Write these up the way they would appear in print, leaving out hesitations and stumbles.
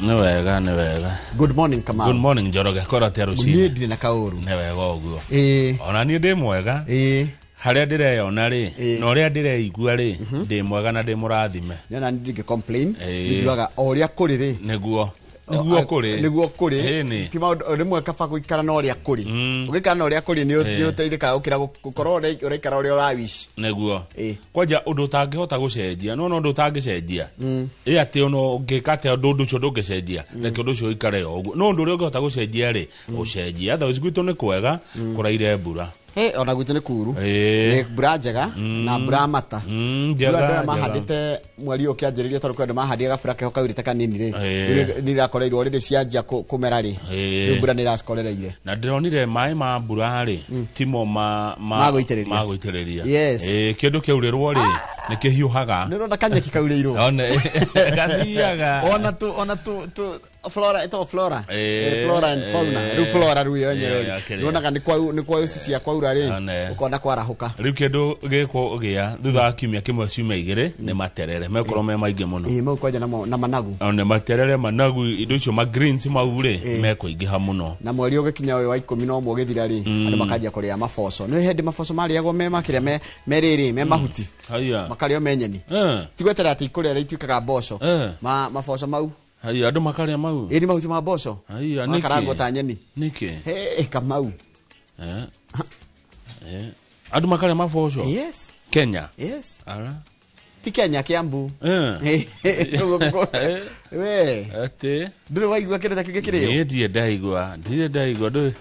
Nĩ wega, nĩ wega. Good morning, Kamau. Good morning, Njoroge. Kora atia Niĩ rũcinĩ? ndirĩ na kaũru. Nĩ wega ũguo. Ona niĩ ndĩ mwega. Harĩa ndĩreyona rĩ, na ũrĩa ndĩreigua rĩ, ndĩ mwega na ndĩ mũrathime. Nĩona niĩ ndingĩ complain. Ĩĩ. Njugaga o ũrĩa kũrĩ rĩ. Nĩguo. Nĩguo kũrĩ. Nĩguo kũrĩ. Ĩni. Ti maũndũ rĩmwe kaba gũikara na ũrĩa kũrĩ. Ũgĩikara na ũrĩa kũrĩ nĩ Ĩĩ. nĩ ũteithĩkaga gũkĩra gũkorwo ũraikara ũrĩa ũrawish. Nĩguo. Ĩĩ. Kwanja ũndũ ũtangĩhota gũcenjia, no ũndũ ũtangĩcenjia. Ĩ atĩ ona ũngĩka atĩa ũndũ ũndũ ũcio ndũngĩcenjia, reke ũndũ ũcio ũikare o ũguo. No ũndũ ũrĩa ũngĩhota gũcenjia rĩ, ũcenjie. Otherwise gwitũ nĩ kwega, kũraire mbura. Hey, ona gwitũ nĩ kuru. Ĩĩ. Nĩ mbura njega na mbura ya mata. Njega, Mbura andũ arĩa njega. mahandĩte mweri ũyũ ũkĩanjĩrĩria tondũ kwĩ andũ mahandire gabura keho kaurĩte kanini rĩ. Ĩĩ. Rĩu nĩ irakoreirwo rĩrĩ cianjia kũmera rĩ. Ĩĩ. Rĩu mbura nĩ ĩracikorereire. Na ndĩronire maĩ ma mbura rĩ, timo ma Ma gũitĩrĩria. ma gũitĩrĩria. Yes. Ĩĩ, kĩndũ kĩaurĩrwo rĩ, nĩ kĩhiũhaga. Nĩ ũrona kanyeki kaurĩirwo. One gathiaga. Ona tu ona tu tu flora ĩtagwo flora. Ĩĩ, Flora and fauna. ĩĩ. Rĩu flora rĩu yo yenyewe Ĩyo rĩ. ya kĩrĩa. Nĩwonaga nĩ kwa nĩ kwa cia kwaura rĩ. One. Ũkona kwarahũka. Rĩu kĩndũ gĩkũgĩa thutha wa kiumia kĩmwe ciumia igĩrĩ nĩ materere mekorwo me maingĩ mũno. Ĩĩ, mau kwanja na managu. One materere, managu, indo icio ma greens mau rĩ, Ĩĩ. mekũingĩha mũno. Na mweri ũgĩkinya ũyũ wa 11 ũgĩthira rĩ, andũ makanjia kũrĩa maboco. Nĩ hĩndĩ maboco marĩagwo me makĩrĩa me me rĩrĩ me mahuti. Haya. Makarĩo me nyeni. Ti gweterera atĩ ikũrĩa rĩ ituĩkaga mboco. Ma maboco mau. Haya, andũ makarĩa mau. Ĩĩ, nĩ mahuti ma mboco. Haya, nĩkĩ? Makarangwo ta nyeni. Nĩkĩ? Hey, Kamau. Andũ makarĩa maboco? Yes. Kenya? Yes. Ara. Ti Kenya, Kiambu. We. Atĩ. Ndũrĩ waigua kĩndũ ta kĩu gĩkĩrĩo? Niĩ ndirĩ ndaigua, ndirĩ ndaigua, ndũĩ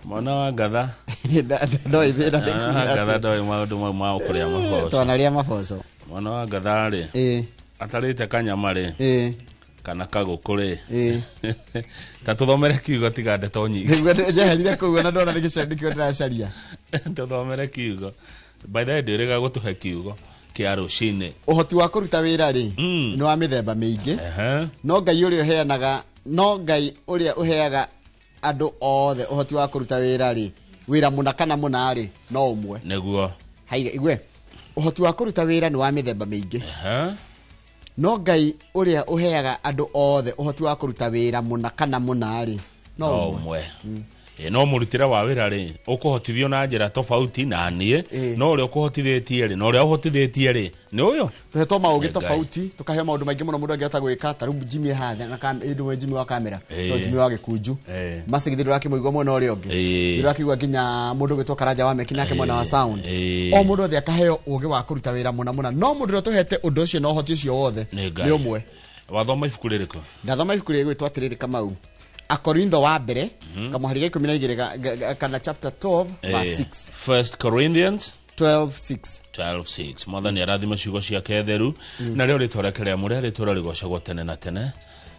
mwana wa ngatha. Ndoĩ thĩna nĩ Mwana wa kuga ngatha atĩ. ndoĩ maũndũ mau ma kũrĩa maboco. Twanarĩa maboco. Mwana wa ngatha rĩ. Atarĩte kanyama rĩ. Kana kagũkũ rĩ. Ta tũthomere kiugo tiga ndeto nyingĩ. Nĩguo njeherire kũu ona ndona nĩ gĩcandi kĩo ndĩracaria. Tũthomere kiugo. By the way, ndĩrĩga gũtũhe kiugo kĩa rũcinĩ. Ũhoti wa kũruta wĩra rĩ, nĩ wa mĩthemba mĩingĩ. No Ngai ũrĩa ũheanaga, no Ngai ũrĩa ũheaga andũ othe ũhoti wa kũruta wĩra rĩ, wĩra mũna kana mũna rĩ, no ũmwe. Nĩguo. Haiga, igue. Ũhoti wa kũruta wĩra nĩ wa mĩthemba mĩingĩ. No Ngai ũrĩa ũheaga andũ othe ũhoti wa kũruta wĩra mũna kana mũna rĩ, no No ũmwe. ũmwe. Ĩ, no mũrutĩre wa wĩra rĩ, ũkũhotithio na njĩra tofauti na niĩ, no ũrĩa ũkũhotithĩtie rĩ, na ũrĩa ũhotithĩtie rĩ, nĩ ũyũ. Tũhetwo maũgĩ Nĩ Ngai. tofauti, tũkaheo maũndũ maingĩ mũno mũndũ angĩhota gwĩka. Ta rĩu Jimmy haha na ndũĩ Jimmy wa kamera, no Jimmy wa gĩkunju. Macigithĩ ndũrakĩmũigua mwena ũrĩa ũngĩ. Ndũrakĩigua nginya mũndũ ũgwĩtwo Karanja wa Meki nake mwena wa sound. O mũndũ othe akaheo ũgĩ wa kũruta wĩra mũna mũna, no mũndũ ũrĩa ũtũhete ũndũ ũcio na ũhoti ũcio wothe Nĩ Ngai. nĩ ũmwe. Wathoma ibuku rĩrĩkũ? Ndathoma ibuku rĩgwĩtwo atĩrĩrĩ, Kamau, Akorintho wa mbere kamũhari ga 12 kana chapter 12 verse 6. First Corinthians 12:6. 12:6. Mwathani arathime ciugo ciake theru, narĩo rĩtwa rĩake rĩamũre rĩtũũra rĩgocagwo tene na tene.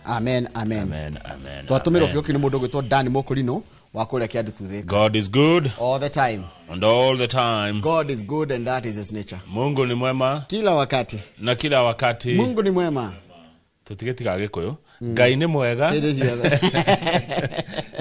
Amen, amen. Amen, amen. Twatũmĩrwo Amen. kiugo kĩu nĩ mũndũ ũgwĩtwo Dan Mũkũrinũ wa kũrĩa Kĩandu Tuthĩka. God is good all the time and all the time. God is good and that is his nature. Mungu ni mwema kila wakati na kila wakati. Mungu ni mwema. Tũtigĩtiga Gĩkũyũ. Ngai nĩ mwega Hĩndĩ ciothe.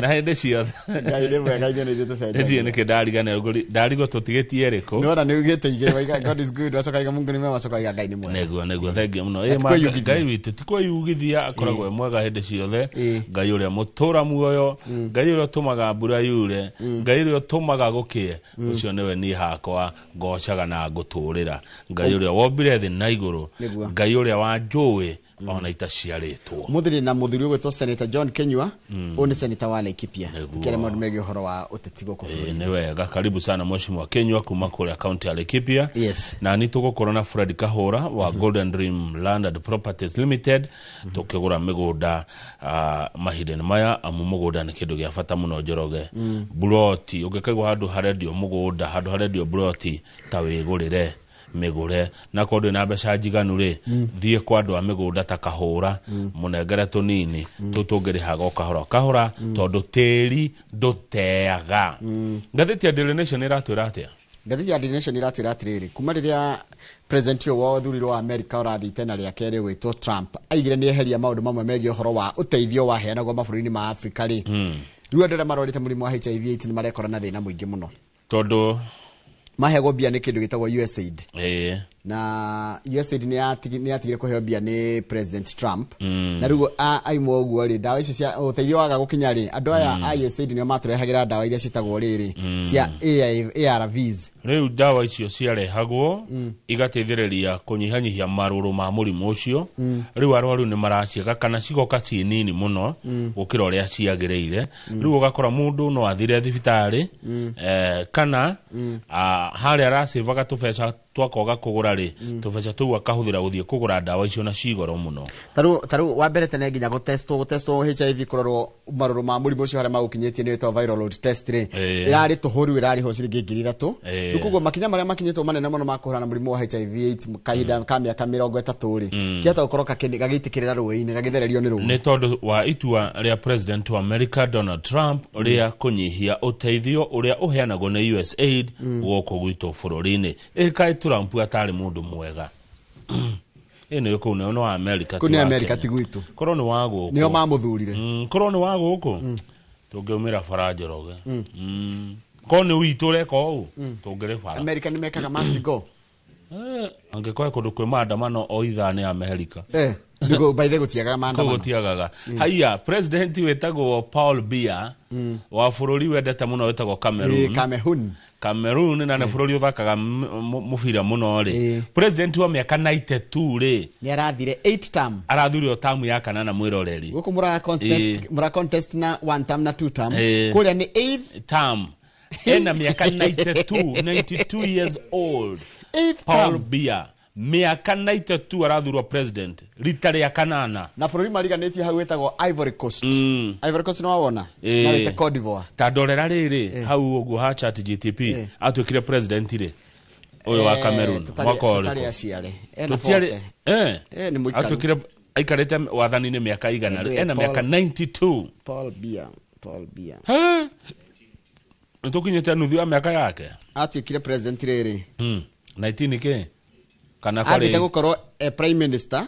na hĩndĩ ciothe. Ngai nĩ mwega, ithuĩ nĩ ithuĩ tũcenjagia. Ndiĩ nĩkĩ ndariganĩrwo, ndarigwo tũtigĩtie ĩrĩkũ. Nĩwona nĩ ugĩte igĩrĩ, waiga God is good, wacoka waiga Mungu nĩ mwema, wacoka waiga Ngai nĩ mwega. Nĩguo, nĩguo, thengiũ mũno. Na Ĩ, ti ma, kwĩyugithia. Ngai witũ ti kwĩyugithia, akoragwo e mwega hĩndĩ ciothe. Ngai ũrĩa mũtũra muoyo, Ngai ũrĩa ũtũmaga mbura yure, Ngai ũrĩa ũtũmaga gũkĩe, ũcio nĩwe niĩ hakwa ngocaga na ngũtũrĩra. Ngai ũrĩa wombire thĩ na igũrũ, Nĩguo. Ngai ũrĩa wanjũĩ ona itaciarĩtwo. Mũthiri na mũthuri ũgwĩtwo Senator John Kenyua, ũyũ nĩ senator wa Laikipia. Nĩguo. Tũkĩaria maũndũ megiĩ ũhoro wa ũteti gũkũ bũrũri. Nĩ wega, karibu sana Mheshimiwa Kenyua kuma kũrĩa kaunti ya Laikipia. Yes. Na nĩ tũgũkorwo na Fred Kahũra wa Golden Dream Land and Properties Limited, tũkĩgũra mĩgũnda mahinda-inĩ maya, amu mũgũnda nĩ kĩndũ gĩa bata mũno, Njoroge. Buroti ũngĩkaigua handũ harendio mũgũnda, handũ harendio buroti, ta wĩgũrĩre mĩgũre, na korwo ndũrĩ na mbeca njiganu rĩ, thiĩ kwa andũ a mĩgũnda ta Kahũra, mũnengere tũnini tũu tũngĩrĩhaga o kahora o kahora, tondũ tĩri ndũteaga. Ngathĩti ya Daily Nation ĩratwĩra atĩa? Ngathĩti ya Daily Nation ĩratwĩra atĩrĩrĩ, kuma rĩrĩa president ũyũ wa ũthurirwo wa America ũrathiĩ itena rĩa kerĩ gwĩtwo Trump aigire nĩ eheria maũndũ mamwe megiĩ ũhoro wa ũteithio waheanagwo mabũrũri-inĩ ma Afrika rĩ, rĩu andũ arĩa marwarĩte mũrimũ wa HIV AIDS nĩ marekora na thĩna mũingĩ mũno. Tondũ Maheagwo mbia nĩ kĩndũ gĩtagwo USAID. Na USAID nĩ yatigire kũheo mbia nĩ President Trump. Na rĩu aimwo ũguo rĩ, ndawa icio cia ũteithio waga gũkinya rĩ, andũ aya a USAID nĩo matũrehagĩra ndawa iria ciĩtagwo rĩrĩ cia ARVs. Rĩu ndawa icio ciarehagwo igateithĩrĩria kũnyihanyihia marũrũ ma mũrimũ ũcio. Rĩu arwaru nĩ maraciaga kana cigoka ciĩ nini mũno gũkĩra ũrĩa ciagĩrĩire. Rĩu ũgakora mũndũ no athire thibitarĩ, kana harĩa aracĩvaga tũbeca twakoga kũgũra rĩ, tũbeca tũu akahũthĩra gũthiĩ kũgũra ndawa icio na cigoro mũno. Tarĩu wa mbere tene nginya gũtestwo HIV kũrorwo marũrũ ma mũrimũ ũcio harĩa magũkinyĩtie nĩ wĩtagwo viral load test rĩ, ĩrarĩ tũhũ rĩu ĩrarĩhwo ciringi 3,000. Rĩu koguo makinya marĩa makinyĩtwo manene mũno ma kũhũrana na mũrimũ wa HIV AIDS kahinda ka mĩaka 30 rĩ, kĩhota gũkorwo gagĩitĩkĩrĩra rũĩ-inĩ, gagĩthererio nĩ rũĩ. Nĩ tondũ wa itua rĩa President wa America Donald Trump rĩa kũnyihia ũteithio ũrĩa ũheanagwo nĩ USAID gũkũ gwitũ bũrũri-inĩ. Ĩkaĩ Trump atarĩ mũndũ mwega. Ĩno kũu nĩ wa America. Kũu nĩ America ti gwitũ. Korwo nĩ wa gũkũ. Nĩo mamũthurire. Korwo nĩ wa gũkũ tũngĩumĩra bara Njoroge. Korwo nĩ witũ ũreka ũũ tũngĩrĩ bara. America nĩ mekaga must go. Angĩkorwo kũndũ kwĩ maandamano o ithaa nĩ America. Nĩguo by the gũtiagaga maandamano. Gũtiagaga. Haiya, president wĩtagwo Paul Biya wa bũrũri wendete mũno wĩtagwo Cameroon. Cameroon. Cameroon na nĩ bũrũri ũthakaga mũbira mũno rĩ. President wa mĩaka 92 rĩ, nĩ arathire 8 term. Arathurirwo tamu ya kanana mwĩroreri. Gũkũ mũra contest na 1 term na 2 term. Kũrĩa nĩ 8 term. Ena mĩaka 92 years old. 8 Paul Biya mĩaka 92 arathurwo president rita rĩa kanana. Na bũrũri mariganĩtie hau wĩtagwo Ivory Coast. Ivory Coast nĩ wawona? Na wĩte Cote d'Ivoire. Ta ndorera rĩrĩ hau ũguo ha chat GTP atuĩkire president rĩ ũyũ wa Cameroon mwaka ũrĩkũ? Tũtarĩ aciare. Ena 40. Nĩ mũikaru. Atuĩkire aikarĩte wathani-inĩ mĩaka igana rĩ. Ena mĩaka 92. Paul Biya, Paul Biya. Nĩ tũkinyĩte nuthu ya mĩaka yake. Atuĩkire president rĩrĩ. 19 kĩ? Kana kwari gũkorwo prime minister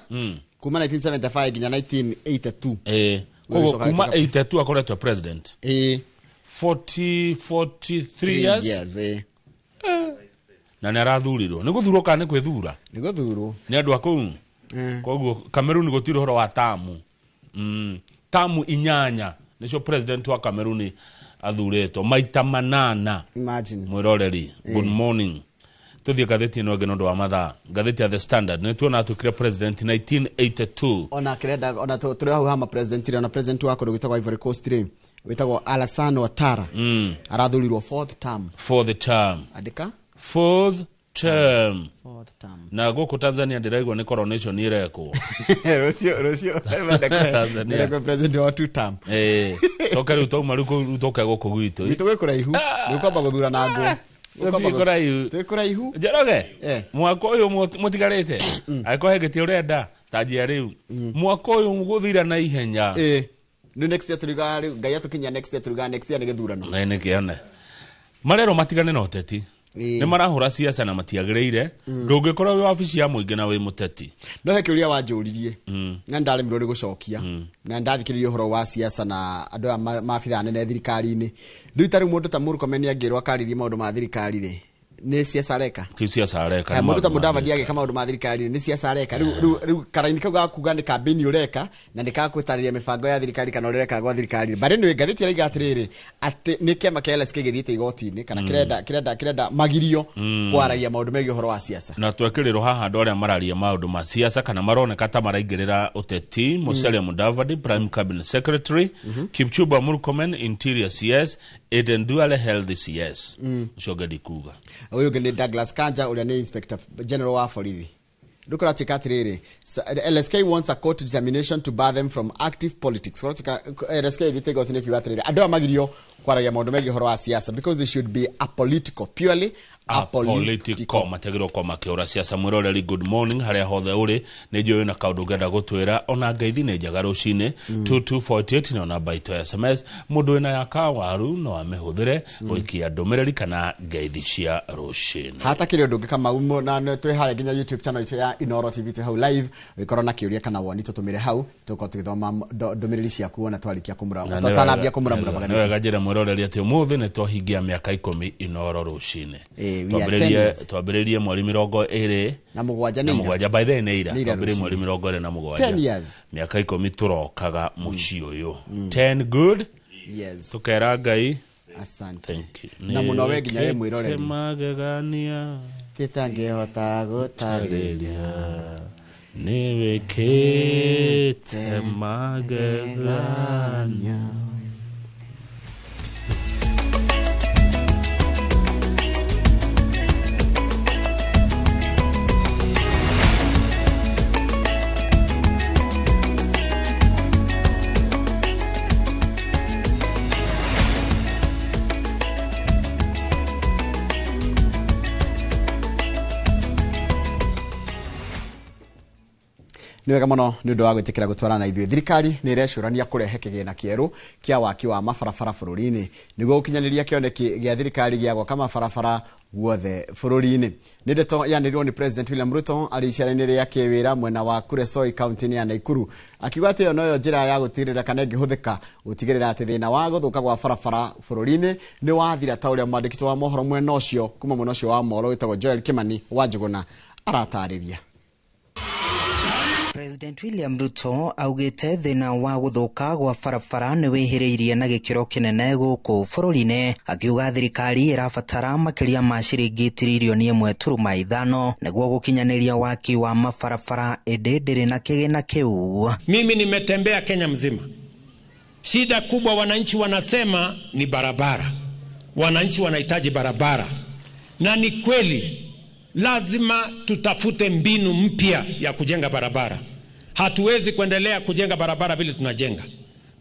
kuma 1975 nginya 1982. Koguo kuma 82 akoretwo president. 43 years. Na nĩ arathurirwo. Nĩ gũthurwo kana nĩ kwĩthura? Nĩ gũthurwo. Nĩ andũ a kũu. Koguo Cameroon gũtirĩ ũhoro wa tamu. Tamu 8 nĩcio president wa Cameroon athurĩtwo maita 8. Imagine. Mwĩroreri, good morning. Tuthie ngathĩti ĩno ĩngĩ nĩ ũndũ wa mathaa. Ngathĩti ya The Standard nĩ tuona atuĩkire president 1982. Ona kĩrenda ona tũrĩ hau hama president rĩ, ona president wa kũndũ gwĩtagwo Ivory Coast rĩ, wĩtagwo Alassane Ouattara. Arathurirwo fourth term. Fourth term. Andĩka? Fourth term. Fourth term. Na gũkũ Tanzania ndĩraigua nĩ coronation ĩrekwo. Rũciũ ndekwe president wa two term. Coke rĩu twauma rĩu tũke gũkũ gwitũ. Gwitũ gwĩ kũraihu. Nĩ ũkwamba gũthura na ngũ. Twĩ kũraihu. Njoroge, mwaka ũyũ mũtigarĩte angĩkorwo he gĩtĩ ũrenda tanjia rĩu. Mwaka ũyũ gũthira na ihenya. Nĩ next year tũriugaga rĩu, Ngai atũkinyia next year tũriugaga next year nĩ gĩthurano. Nĩ kĩone. Marerwo matigane na ũteti. Nĩ marahũra siasa na matiagĩrĩire. Ndũngĩkorwo wĩ wabici ya mũingĩ na wĩ mũteti. No he kĩũria wanjũririe. Na ndaremirwo nĩ gũcokia. Na ndathikĩrĩria ũhoro wa siasa na andũ aya maabithaa anene thirikari-inĩ. Rĩu ta rĩu mũndũ ta Murkomen angĩrwo akarĩrie maũndũ ma thirikari rĩ, nĩ siasa areka? Ti siasa areka. Mũndũ ta Mudavadi agĩka maũndũ ma thirikari nĩ siasa areka. Rĩu karaini kau ga kuga nĩ kambĩini ũreka na nĩ gagũtarĩria mĩbango ya thirikari kana ũrĩa ũreka gwa thirikari. But anyway, ngathĩti ĩraiga atĩrĩrĩ, atĩ nĩ kĩama kĩa LSK gĩthiĩte igoti-inĩ kana kĩrenda magirio kwaragia maũndũ megiĩ ũhoro wa siasa. Na twekĩrĩrwo haha andũ arĩa mararia maũndũ ma siasa kana maroneka ta maraingĩrĩra ũteti. Musalia Mudavadi, Prime Cabinet Secretary, Kipchumba Murkomen, Interior CS, Aden Duale, Health CS. Ũcio ũngĩ ndikuga. Ũyũ ũngĩ nĩ Douglas Kanja ũrĩa nĩ Inspector General wa borithi. Rĩu kũratuĩka atĩrĩrĩ, LSK wants a court determination to bar them from active politics. Kũratuĩka LSK ĩthiĩte igoti-inĩ ĩkiuga atĩrĩrĩ, andũ aya magirio kwaragia maũndũ megiĩ ũhoro wa siasa because they should be apolitical, purely apolitical. Matagĩrĩirwo kwa makĩũra siasa. Mwĩroreri, good morning harĩa hothe ũrĩ. Nĩ njũĩ wĩna kaũndũ ũngĩenda gũtwĩra, ona ngeithi nĩ njega rũcinĩ. 2248 nĩ namba itũ ya SMS. Mũndũ wĩna ya kawaru no amĩhũthĩre gũikia ndũmĩrĩri kana ngeithi cia rũcinĩ. Hatakĩrĩ ũndũ ũngĩ Kamau, na twĩ harĩa nginya YouTube channel itũ ya Inooro TV twĩ hau live. Ũngĩkorwo na kĩũria kana woni tũtũmĩre hau, tũkorwo tũgĩthoma ndũmĩrĩri ciaku ona twarĩkia kũmũra, tũtanambia kũmũramũra magathĩti. Nĩ wega njĩra mwĩroreri. mwĩroreri atĩ ũmũthĩ nĩ twahingia mĩaka 10 Inoro rũcinĩ. We are 10 years. Twambĩrĩirie mweri 27 na mũgwanja by then nĩ ira twambĩrĩirie mweri 27. 10 years. Mĩaka 10 tũrokaga mũciĩ ũyũ. 10 good years. Tukera Ngai asante. Thank you. Na mũno we nginya we mwĩroreri. Magegania titangĩhota gũtarĩria nĩwĩkĩte magegania. Nĩ wega mũno nĩ ũndũ wa gwĩtĩkĩra gũtwarana na ithuĩ. Thirikari nĩ ĩrecũrania kũrehe kĩgĩna kĩerũ kĩa waki wa mabarabara bũrũri-inĩ nĩguo gũkinyanĩria kĩoneki gĩa thirikari gĩa gwaka mabarabara guothe bũrũri-inĩ. Nĩ ndeto yanĩrĩirwo nĩ President William Ruto arĩ icera-inĩ rĩa kĩwĩra mwena wa Kuresoi kaunti-inĩ ya Nakuru, akiuga atĩ ĩyo noyo njĩra ya gũtigĩrĩra kana ĩngĩhũthĩka gũtigĩrĩra atĩ thĩna wa gũthũka gwa barabara bũrũri-inĩ nĩ wathira, ta ũrĩa mwandĩki wa mohoro mwena ũcio kuma mwena ũcio wa Molo wĩtagwo Joel Kimani wa Njũgũna aratarĩria. President William Ruto augite thina wa guthuka gwa barabara ni wihiriirie na gikiro kinene guku bururi-ini, akiuga thirikari irabatara makiria ma ciringi tiririoni 1.5 niguo gukinyaniria waki wa mabarabara indi ndiri na kigina kiu. Mimi nimetembea Kenya mzima. Shida kubwa wananchi wanasema ni barabara. Wananchi wanahitaji barabara. Na ni kweli lazima tutafute mbinu mpya ya kujenga barabara. Hatuwezi kuendelea kujenga barabara vile tunajenga,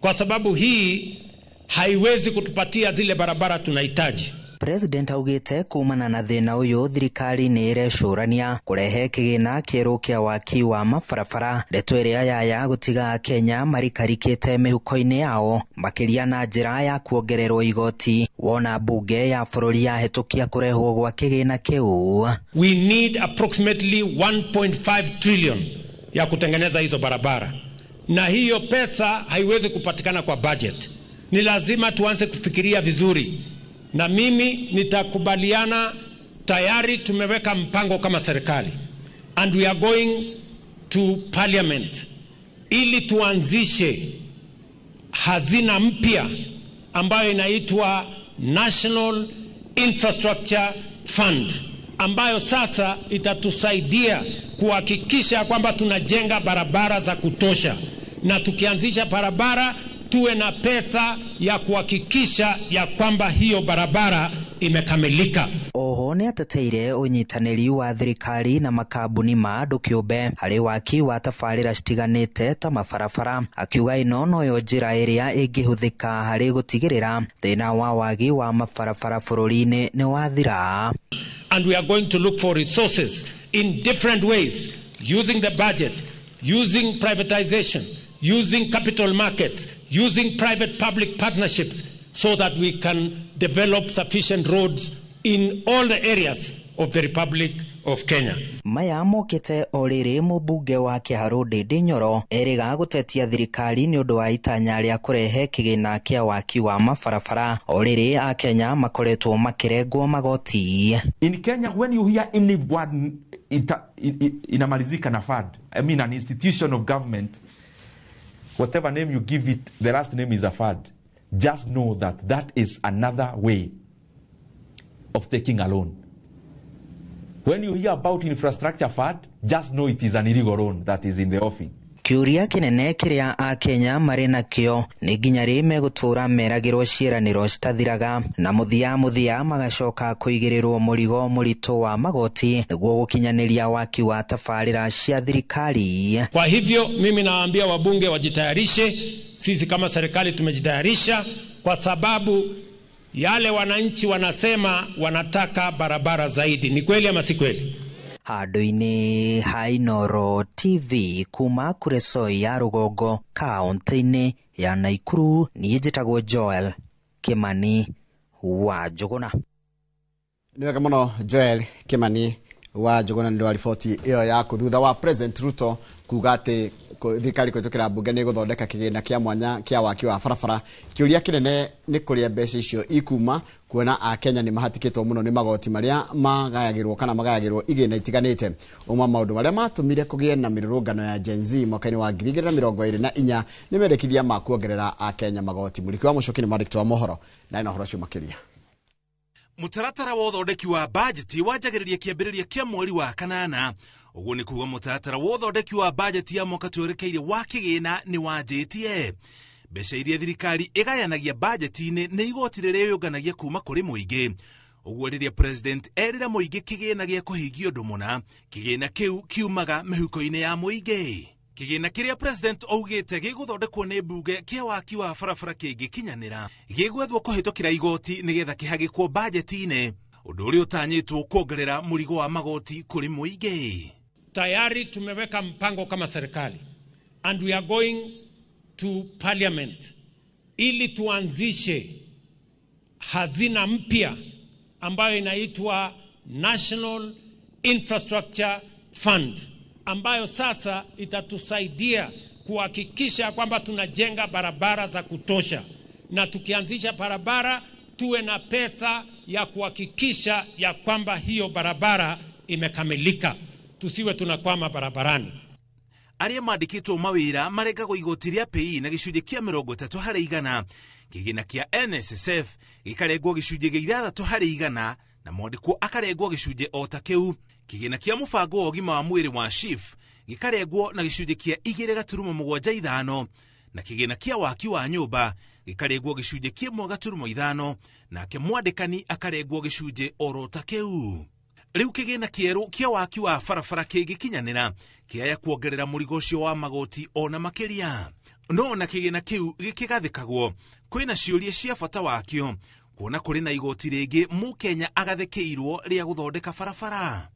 kwa sababu hii haiwezi kutupatia zile barabara tunahitaji. President augite kumana na thina uyu thirikari ni irecurania kurehe kigina kieru kia waki wa mabarabara, ndeto iria yaya gutiga Kenya marikarikite mihuko-ini yao makiria na njira ya kuongererwo igoti wona bunge ya bururi yahetukia kurehwo gwa kigina kiu. We need approximately 1.5 trillion ya kutengeneza hizo barabara, na hiyo pesa haiwezi kupatikana kwa budget. Ni lazima tuanze kufikiria vizuri. Na mimi nitakubaliana, tayari tumeweka mpango kama serikali, and we are going to parliament ili tuanzishe hazina mpya ambayo inaitwa National Infrastructure Fund, ambayo sasa itatusaidia kuhakikisha kwamba tunajenga barabara za kutosha, na tukianzisha barabara tuwe na pesa ya kuhakikisha ya kwamba hiyo barabara imekamilika. Oho nĩ ateteire ũnyitanĩri wa thirikari na makambuni ma andũ kĩũmbe harĩ waki wa tabarĩra citiganĩte ta mabarabara, akiuga ĩno noyo njĩra ĩrĩa ĩngĩhũthĩka harĩ gũtigĩrĩra thĩna wa wagi wa mabarabara bũrũri-inĩ nĩ wathira. And we are going to look for resources in different ways, using the budget, using privatization, using capital markets, using private-public partnerships, so that we can develop sufficient roads in all the areas of the Republic of Kenya. Maya mokite o rĩrĩ mũmbunge wa Kĩharũ Ndĩndĩ Nyoro erĩga gũtetia thirikari nĩ ũndũ wa itanya rĩa kũrehe kĩgĩna kĩa waki wa mabarabara o rĩrĩ Akenya makoretwo makĩrengwo magoti. In Kenya, when you hear any word inamalizika na fund, I mean an institution of government, whatever name you give it, the last name is a fund. Just know that that is another way of taking a loan. When you hear about infrastructure fund, just know it is an illegal loan that is in the offing. Kĩũria kĩnene kĩrĩa Akenya marĩ nakĩo nĩ nginya rĩ megũtũũra meragĩrwo ciĩranĩro citathiraga na mũthia mũthia magacoka kũigĩrĩrwo mũrigo mũritũ wa magoti nĩguo gũkinyanĩria waki wa tabarĩra cia thirikari. Kwa hivyo mimi nawaambia wabunge wajitayarishe. Sisi kama serikali tumejitayarisha, kwa sababu yale wananchi wanasema wanataka barabara zaidi. Ni kweli ama si kweli? Handũ-inĩ ha Inooro TV kuma Kuresoi ya Rũgongo kaunti-inĩ ya Nakuru, niĩ njĩtagwo Joel Kimani wa Njũgũna. Nĩ wega mũno Joel Kimani wa Njũgũna nĩ wa riboti ĩyo yaku thutha wa President Ruto kuga atĩ Thirikari kũhĩtũkĩra mbunge nĩ ĩgũthondeka kĩgĩna kĩa mwanya kĩa waki wa barabara. Kĩũria kĩnene nĩ kũrĩa mbeca icio ikuma, kuona akenya nĩ mahatĩkĩtwo mũno nĩ magoti marĩa magayagĩrwo kana magayagĩrwo igĩna itiganĩte. Ũmwe wa maũndũ marĩa matũmire kũgĩe na mĩrũrũngano ya Gen Z mwaka-inĩ wa 2024 nĩ mendekithia ma kuongerera akenya magoti. Mũriki wa Mũcoki nĩ mwandĩki wa mohoro na ena ũhoro ũcio makĩria. Mũtaratara wa ũthondeki wa bajeti wanjagĩrĩria kĩambĩrĩria kĩa mweri wa kanana. Ũguo nĩ kuga mũtaratara wa ũthondeki wa bajeti ya mwaka twerekeire wa kĩgĩna nĩ wanjĩtie. Mbeca iria thirikari ĩgayanagia bajeti-inĩ nĩ igoti rĩrĩa yũnganagia kuma kũrĩ mũingĩ. Ũguo rĩrĩa president erĩra mũingĩ kĩgĩna gĩa kũhingia ũndũ mũna, kĩgĩna kĩu kiumaga mĩhuko-inĩ ya mũingĩ. Kĩgĩna kĩrĩa president augĩte gĩgũthondekwo nĩ mbunge kĩa waki wa barabara kĩngĩkinyanĩra gĩgwethwo kũhĩtũkĩra igoti nĩgetha kĩhagĩkwo bajeti-inĩ, ũndũ ũrĩa ũtanyĩtwo kuongerera mũrigo wa magoti kũrĩ mũingĩ. Tayari tumeweka mpango kama serikali and we are going to parliament ili tuanzishe hazina mpya ambayo inaitwa National Infrastructure Fund, ambayo sasa itatusaidia kuhakikisha kwamba tunajenga barabara za kutosha, na tukianzisha barabara tuwe na pesa ya kuhakikisha ya kwamba hiyo barabara imekamilika, tusiwe tunakwama barabarani. Arĩa mandĩkĩtwo mawĩra marengagwo igoti rĩa PAYE na gĩcunjĩ kĩa 30 harĩ igana, kĩgĩna kĩa NSSF gĩkarengwo gĩcunjĩ gĩa 6 harĩ igana na mwandĩkwo akarengwo gĩcunjĩ o ta kĩu. Kĩgĩna kĩa mũbango wa ũgima wa mwĩrĩ wa SHIF gĩkarengwo na gĩcunjĩ kĩa 2.75 na kĩgĩna kĩa waki wa nyũmba gĩkarengwo gĩcunjĩ kĩa 1.5 nake mwandĩkani akarengwo gĩcunjĩ oro ta kĩu. Rĩu kĩgĩna kĩerũ kĩa waki wa barabara kĩngĩkinyanĩra kĩaya kuongerera mũrigo ũcio wa magoti ona makĩria. No ona kĩgĩna kĩu gĩkĩgathĩkagwo kwĩna ciũria cia bata wakĩo, kuona kũrĩ na igoti rĩngĩ mũkenya agathĩkĩirwo rĩa gũthondeka barabara.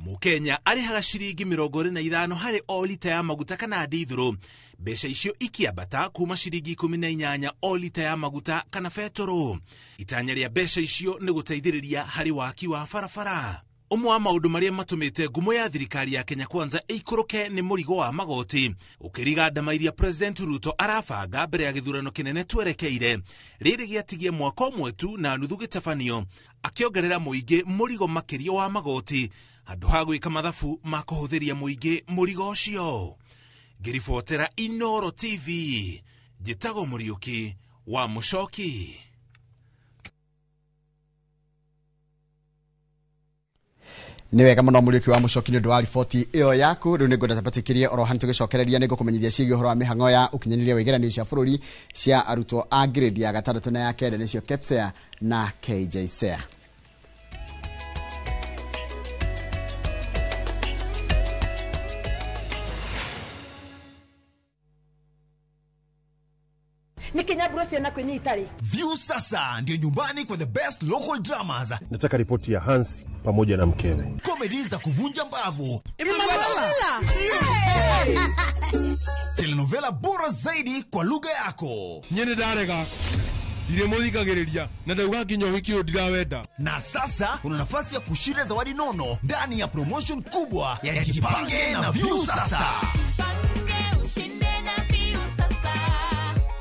Mũkenya arĩhaga ciringi 25 harĩ o lita ya maguta kana ndithũrũ, mbeca icio ikĩambata kuma ciringi 18 o lita ya maguta kana betũrũ. Itanya rĩa mbeca icio nĩ gũteithĩrĩria harĩ waki wa barabara. Ũmwe wa maũndũ marĩa matũmĩte ngumo ya thirikari ya Kenya Kwanza ĩikũrũke nĩ mũrigo wa magoti, ũkĩriga ndama iria President Ruto arabanga mbere ya gĩthurano kĩnene twerekeire rĩrĩ gĩatigie mwaka ũmwe tu na nuthu gĩtabanio, akĩongerera mũingĩ mũrigo makĩria wa magoti handũ ha gwĩka mathabu ma kũhũthĩria mũingĩ mũrigo ũcio. Ngĩribotera Inooro TV, njĩtagwo Mũriũki wa Mũcoki. Nĩ wega mũno Mũriũki wa Mũcoki nĩ ũndũ wa riboti ĩyo yaku. Rĩu nĩ ngwenda tapatĩkĩrie oro hani tũgĩcokereria nĩ ngũkũmenyithia ciĩgiĩ ũhoro wa mĩhang'o ya ũkinyanĩria wa igeranio cia bũrũri cia arutwo a grade ya gatandatũ na ya kenda nĩcio KPSEA na KJSEA. View sasa ndio nyumbani kwa the best local dramas. Nataka ripoti ya Hansi pamoja na mkewe. Comedy za kuvunja mbavu. Telenovela bora zaidi kwa lugha yako. Nyene ndarega. Ndiremuthikagiriria na ndauga nginya ũhiki ũyũ ndirawenda. Na sasa una nafasi ya kushinda zawadi nono ndani ya promotion kubwa ya Jipange na View sasa.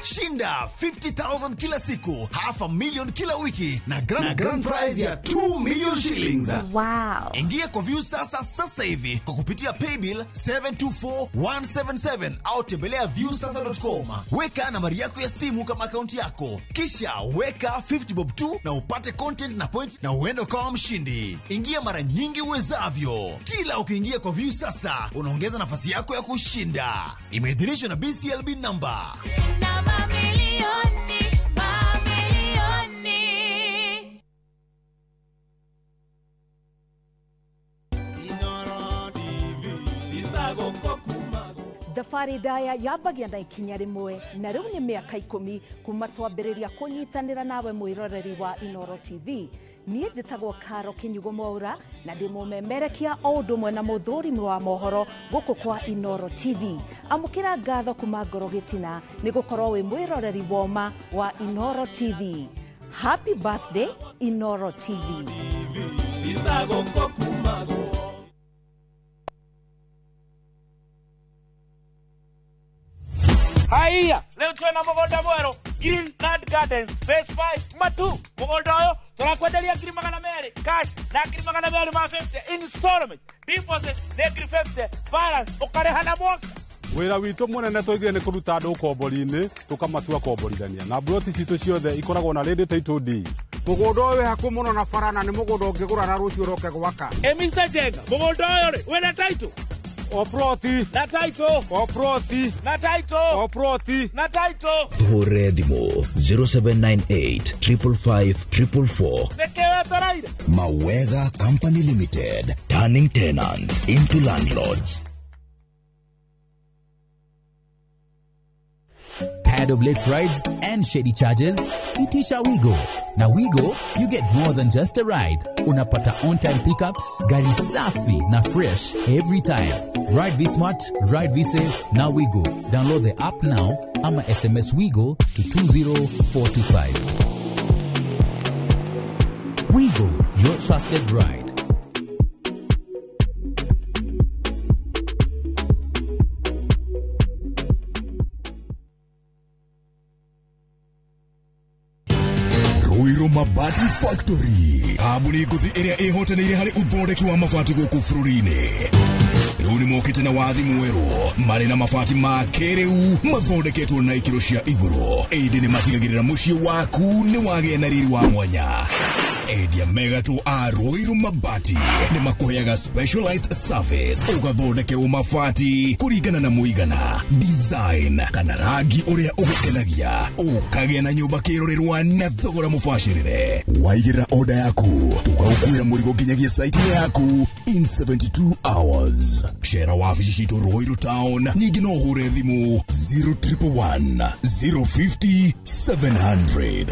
Shinda 50,000 kila siku, 500,000 kila wiki na grand prize ya 2 million shillings. Wow. Ingia kwa View sasa sasa hivi kwa kupitia paybill 724177 au tembelea viewsasa.com. Weka nambari yako ya simu kama akaunti yako, kisha weka 50 bob 2 na upate content na point na uende kama mshindi. Ingia mara nyingi uwezavyo. Kila ukiingia kwa View sasa unaongeza nafasi yako ya kushinda. Imeidhinishwa na BCLB number. Mamilioni, mamilioni. Inooro TV, Thabarĩ ndaya yambagia na ikinya rĩmwe na rĩu nĩ mĩaka 10 kuma twambĩrĩria kũnyitanĩra nawe mwĩroreri wa Inooro TV. Niĩ njĩtagwo Karo Kinyugo Mwaura na ndĩ mũmemerekia o ũndũ ũmwe na mũthũrimi wa mohoro gũkũ kwa Inooro TV. Amũkĩra ngatho kuma ngoro gĩtina nĩ gũkorwo wĩ mwĩroreri woma wa Inooro TV. Happy birthday Inooro TV. Haiya, leo twena mũgũnda mwerũ Green Land Gardens Phase 5 Matu. Mũgũnda ũyũ tũrakwenderia 200,000 cash na 250,000 installment. Deposit nĩ 50,000, balance ũkarĩha na mwaka. Wĩra witũ mũnene tũigire nĩ kũruta andũ ũkombori-inĩ tũkamatua komborithania na mburoti citũ ciothe ikoragwo na ready title deed. Mũgũnda ũyũ wĩ hakuhĩ mũno na bara na nĩ mũgũnda ũngĩgũra na rũciũ ũroke gwaka. Ĩ Mr. Jenga, mũgũnda ũyũ rĩ wĩna title? O ploti. Na title. O ploti. Na title. O ploti. Na title. Tuhũrĩre thimũ 0798 555 444. Nĩkĩ wetereire? Mawega Company Limited, turning tenants into landlords. Tired of late rides and shady charges? Itisha Wigo. Now Wigo, you get more than just a ride. Unapata on-time pickups, gari safi na fresh every time. Ride V-Smart, ride V-Safe, now Wigo. Download the app now ama SMS Wigo to 20425. Wigo, your trusted ride. Ruiru Mabati Factory kambuni ngũthi ĩrĩa ĩhotanĩire harĩ ũthondeki wa mabati gũkũ bũrũri-inĩ. Rĩu nĩ mokĩte na wathi mwerũ marĩ na mabati ma kĩrĩu mathondeketwo na ikĩro cia igũrũ, ĩndĩ nĩ matigagĩrĩra mũciĩ waku nĩ wagĩa na riri wa mwanya. Endia megatũ a Ruiru Mabati nĩ makũheaga specialized service ũgathondekerwo mabati kũringana na mũigana, design kana rangi ũrĩa ũgũkenagia, ũkagĩa na nyũmba kĩrorerwa na thogora mũbacĩrĩre. Waigĩrĩra order yaku tũgaũkuĩra mũrigo nginyagia site yaku in 72 hours. Cera wabici citũ Ruiru Town, ningĩ no ũhũre thimũ 0111 050 700.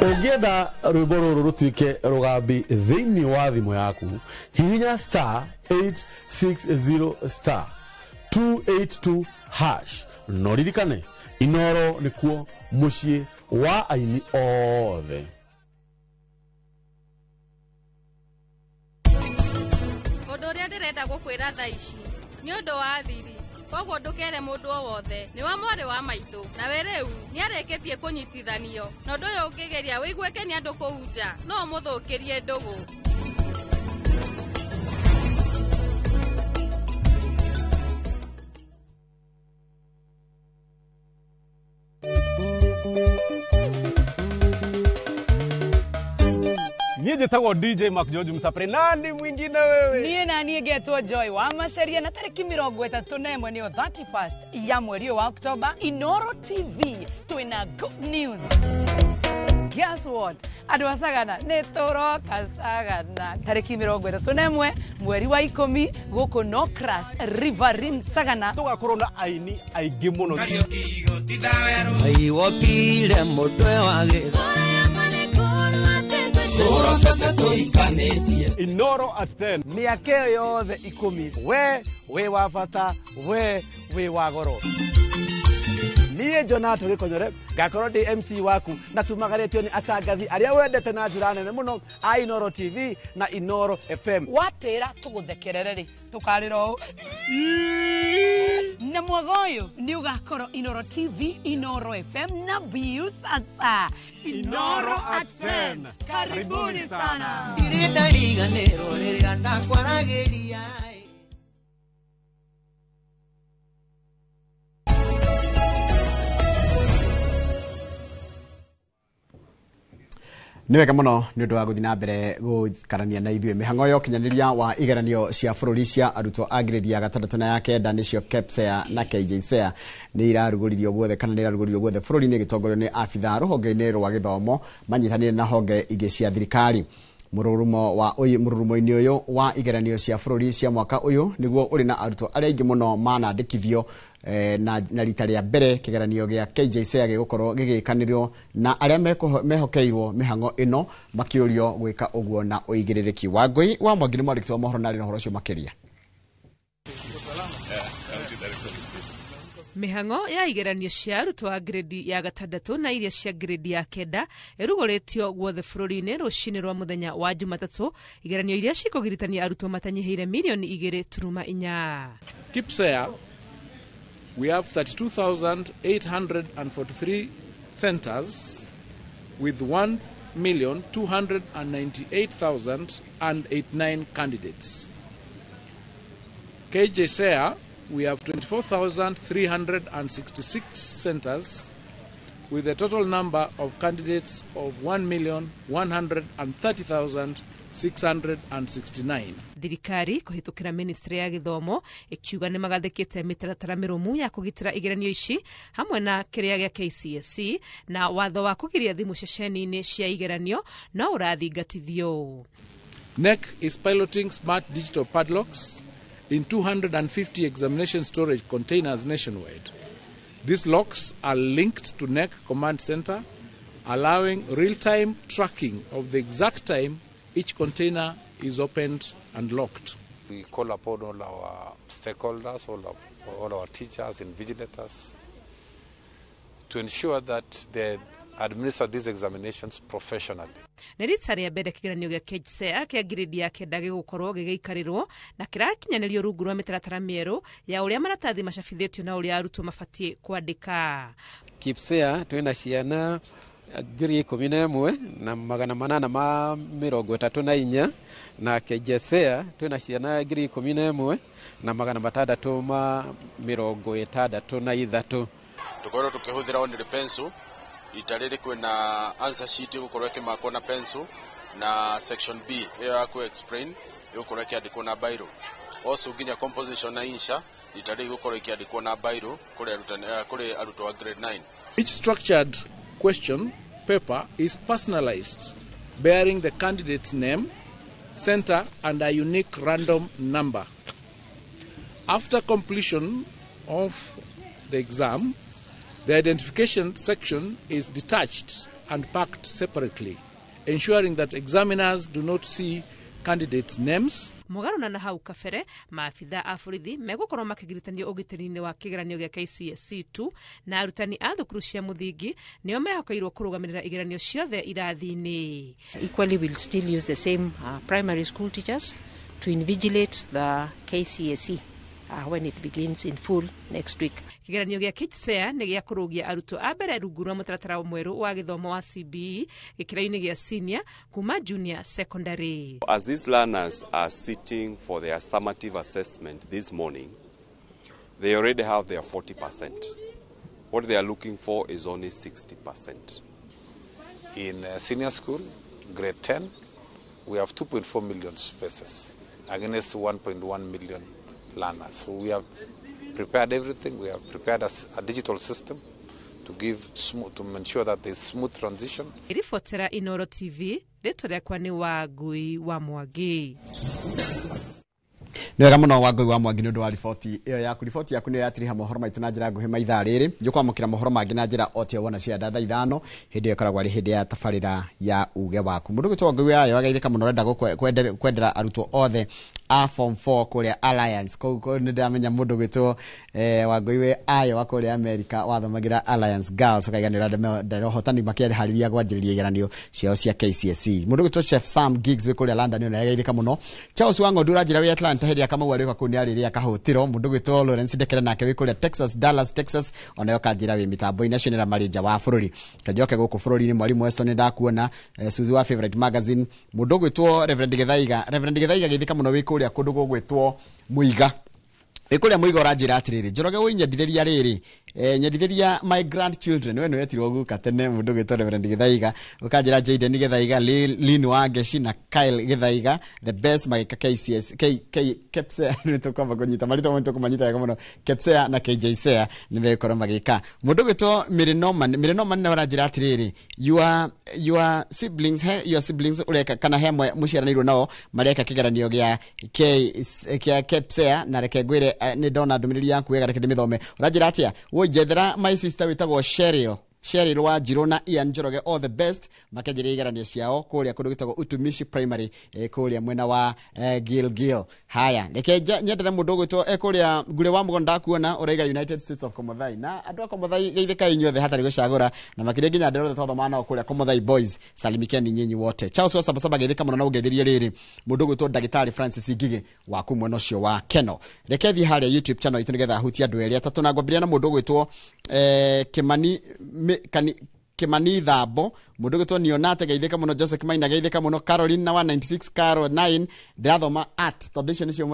Ũngĩenda rwĩmbo rũrũ rũtuĩke rũgambi thĩinĩ wa thimũ yaku, hihinya star 860 star 282 hash. No ririkane, Inoro nĩkuo mũciĩ wa aini othe. Ũndũ ũrĩa ndĩrenda gũkwĩra thaa ici nĩ ũndũ wa thiri, koguo ndũkere mũndũ o wothe nĩ wa mwarĩ wa maitũ, nawe rĩu nĩarĩkĩtie kũnyitithanio na ũndũ ũyũ ũngĩgeria wĩiguĩke nĩ andũ kũu nja no ũmũthũkĩrie ndũgũ. Niĩ njĩtagwo DJ Mark George Msapre. Nani mwingine wewe? Niĩ na niĩ ngetwo Joy wa Maceria na tarĩki 31 nĩyo 31st ya mweri wa Oktoba, Inoro TV twĩna good news. Guess what? Andũ a Sagana nĩ tũroka Sagana tarĩki 31 mweri wa 10 gũkũ Nocras Riverine Sagana. Tũgakorwo na aini aingĩ mũno. Aiwokire mũtwe wa gĩtha Inoro at 10. Mĩaka ĩyo yothe 10 we wĩ wa bata, we wĩ wa goro. Niĩ Jonato Gĩkonyore ngakorwo ndĩ MC waku na tumagarĩtio nĩ atangathi arĩa wendete na njĩra nene mũno a Inoro TV na Inoro FM. Watĩra tũgũthekerere rĩ tũkarĩra ũũ na mwaga ũyũ nĩ ũgakorwo Inoro TV, Inoro FM na Viusasa. Inoro at 10. Karibuni sana. Ndirĩ ndariganĩrwo rĩrĩa ndakwaragĩria. Nĩ wega mũno nĩ ũndũ wa gũthiĩ na mbere gũikarania na ithuĩ. Mĩhang'o ya ũkinyanĩria wa igeranio cia bũrũri cia arutwo a grade ya gatandatũ na ya kenda nĩcio KPSEA na KJSEA nĩ irarugũririo guothe kana nĩ irarugũririo guothe bũrũri-inĩ ĩgĩtongorio nĩ abithaa rũhonge-inĩ rwa gĩthomo manyitanĩire na honge ingĩ cia thirikari. Mũrurumo-inĩ ũyũ wa igeranio cia bũrũri cia mwaka ũyũ nĩguo ũrĩ na arutwo arĩa aingĩ mũno manandĩkithio na rita rĩa mbere kĩgeranio gĩa KJSEA gĩgũkorwo gĩgĩkanĩrwo na arĩa mehokeirwo mĩhang'o ĩno makĩũrio gwĩka ũguo na ũigĩrĩrĩki. Wangũi wa Mwangi nĩ mwandĩki wa mohoro na arĩ na ũhoro ũcio makĩria. Mĩhang'o ya igeranio cia arutwo a grade ya gatandatũ na iria cia grade ya kenda ĩrugũrĩtio guothe bũrũri-inĩ rũcinĩ rwa mũthenya wa Jumatatũ, igeranio iria cikũgiritania arutwo matanyihĩire mirioni 2.4. KPSEA, we have 32,843 centers with 1,298,089 candidates. KJSEA, we have 24,366 centers with a total number of candidates of 1,130,669. Thirikari kũhĩtũkĩra ministry ya gĩthomo ĩkiuga nĩ magathĩkĩte mĩtaratara mĩrũmu ya kũgitĩra igeranio ici hamwe na kĩrĩa gĩa KCSE na watho wa kũgiria thimũ ceceni-inĩ cia igeranio no ũrathingatithio. NEC is piloting smart digital padlocks in 250 examination storage containers nationwide. These locks are linked to NEC Command Center, allowing real-time tracking of the exact time each container is opened and locked. We call upon all our stakeholders, all our teachers and invigilators to ensure that they administer these examinations professionally. Nĩ rita rĩa mbere kĩgeranio gĩa KJSEA kĩa grade ya kenda gĩgũkorwo gĩgĩikarĩrwo na kĩrakinyanĩrio rungu rwa mĩtaratara mĩerũ ya ũrĩa maratathi macabithĩtio na ũrĩa arutwo mabatiĩ kwandĩka. KPSEA twĩna ciana 11,834 na KJSEA twĩna ciana 11,663. Tũkorwo tũkĩhũthĩra only pencil rita rĩrĩ kwĩna answer sheet ĩgũkorwo ĩkĩmakwo na pencil na section B ĩyo ya ku explain ĩgũkorwo ĩkĩandĩkwo na biro. Also nginya composition na insha rita rĩrĩ ĩgũkorwo ĩkĩandĩkwo na biro kũrĩ arutwo a grade 9. Each structured question paper is personalized, bearing the candidate's name, center, and a unique random number. After completion of the exam, the identification section is detached and packed separately, ensuring that examiners do not see candidates' names. Mũgarũna na hau kabere maabitha a borithi megũkorwo makĩgiritanio ũgitĩri-inĩ wa kĩgeranio gĩa KCSE 2 na arutani a thukuru cia mũthingi nĩo mehokeirwo kũrũgamĩrĩra igeranio ciothe irathi-inĩ. Equally, we'll still use the same primary school teachers to invigilate the KCSE when it begins in full next week. Kĩgeranio gĩa KJSEA nĩ gĩa kũrũgia arutwo a mbere rungu rwa mũtaratara mwerũ wa gĩthomo wa CBE gĩkĩro-inĩ gĩa senior kuma junior secondary. As these learners are sitting for their summative assessment this morning, they already have their 40%. What they are looking for is only 60%. In senior school, grade 10, we have 2.4 million spaces against 1.1 million learners. So we have prepared everything. We have prepared a digital system to give to ensure that there's smooth transition. Ribotera Inoro TV, rĩtwa rĩakwa nĩ Wangui wa Mwangi. Nĩ wega mũno Wangui wa Mwangi nĩ ũndũ wa riboti ĩyo yaku. Riboti yaku nĩyo yatiriha mohoro maitũ na njĩra nguhĩ maithaa rĩrĩ. Njũkwamũkĩra mohoro mangĩ na njĩra o ta wona cia thaa 5 hĩndĩ ĩyo ĩkoragwo arĩ hĩndĩ ya tabarĩra ya uge waku. Mũndũ ũgwĩtwo Wangui wayo agaithĩka mũno ũrenda kwendera arutwo othe a form 4 kũrĩa Alliance. Kũu nĩ ndĩramenya mũndũ ũgwĩtwo Wangui we ayo wa kũrĩa America wathomagĩra Alliance Girls ũkaiga nĩ ũrenda ũhotani makĩharĩria kwanjĩrĩria igeranio ciao cia KCSE. Mũndũ ũgwĩtwo Chef Sam Giggs wĩ kũrĩa London nĩ agaithĩka mũno. Charles Wang'ondu ũranjĩra wĩ Atlanta hĩndĩ ya Kamau arĩũka kũu nĩ arĩrĩa kahũtĩro. Mũndũ ũgwĩtwo Lawrence Ndekere nake wĩ kũrĩa Texas, Dallas, Texas onayo kanjĩra wĩ mĩtambo-inĩ acio nĩ marĩ nja wa bũrũri. Kanjoke gũkũ bũrũri-inĩ Mwalimu Weston nĩ ndakuona, Suzy wa Favorite Magazine. Mũndũ ũgwĩtwo Reverend Gĩthaiga, Reverend Gĩthaiga geithĩka mũno wĩ kũrĩa kũndũ gũgwĩtwo Mũiga. Wĩ kũrĩa Mũiga ũranjĩra atĩrĩrĩ, Njoroge ũinyendithĩria rĩrĩ, nyendithĩria my grandchildren. We nĩwetirwo guka tene mũndũ ũgwĩtwo Reverend Gĩthaiga, ũkanjĩra Jaden Gĩthaiga, Lynn Wangeci na Kyle Gĩthaiga, the best magĩka KCS K K KPSEA nĩ tũkwamba kũnyita marĩtwa mo tũkũmanyita wega mũno. KPSEA na KJSEA nĩ megũkorwo magĩka. Mũndũ ũgwĩtwo Mary Norman, Mary Norman nĩwe ũranjĩra atĩrĩrĩ, your siblings, your siblings ũreka kana he amwe mũciaranĩirwo nao mareka kĩgeranio gĩa kĩa KPSEA na reke ngwĩre nĩ ndona ndũmĩrĩri yaku wega, reke ndĩmĩthome. Ũranjĩra atĩa? Woi njethera my sister wĩtagwo Cheryl. Cheryl Wanjiru na Ian Njoroge all the best makĩanjĩrĩria igeranio ciao kũrĩa kũndũ gwĩtagwo Utumishi Primary, kũrĩa mwena wa Gilgil. Haya, reke nyendere mũndũ ũgwĩtwo kũrĩa Ngure wa Mũgo, ndakuona ũraiga United States of Komothai, na andũ a Komothai geithĩkai inyuothe hatarĩ gũcagũra, na makĩria nginya andũ othe twathomaga nao kũrĩa Komothai Boys, salimikeni nyinyi wote. Charles wa Sabasaba, geithĩka mũno na ũngeithĩrie rĩrĩ mũndũ ũgwĩtwo ndagĩtarĩ Francis Ngigĩ wa kuu mwena ũcio wa Keno. Reke thiĩ harĩa YouTube channel itũ nĩgetha hutie andũ erĩ atatũ, na ngwambĩrĩria na mũndũ ũgwĩtwo Kimani Kimani Thambo, mũndũ ũgwĩtwo Nionate, geithĩka mũno, Joseph Maina, geithĩka mũno, Caroline na 196 Caro 9, ndĩrathoma at tondũ icio nĩcio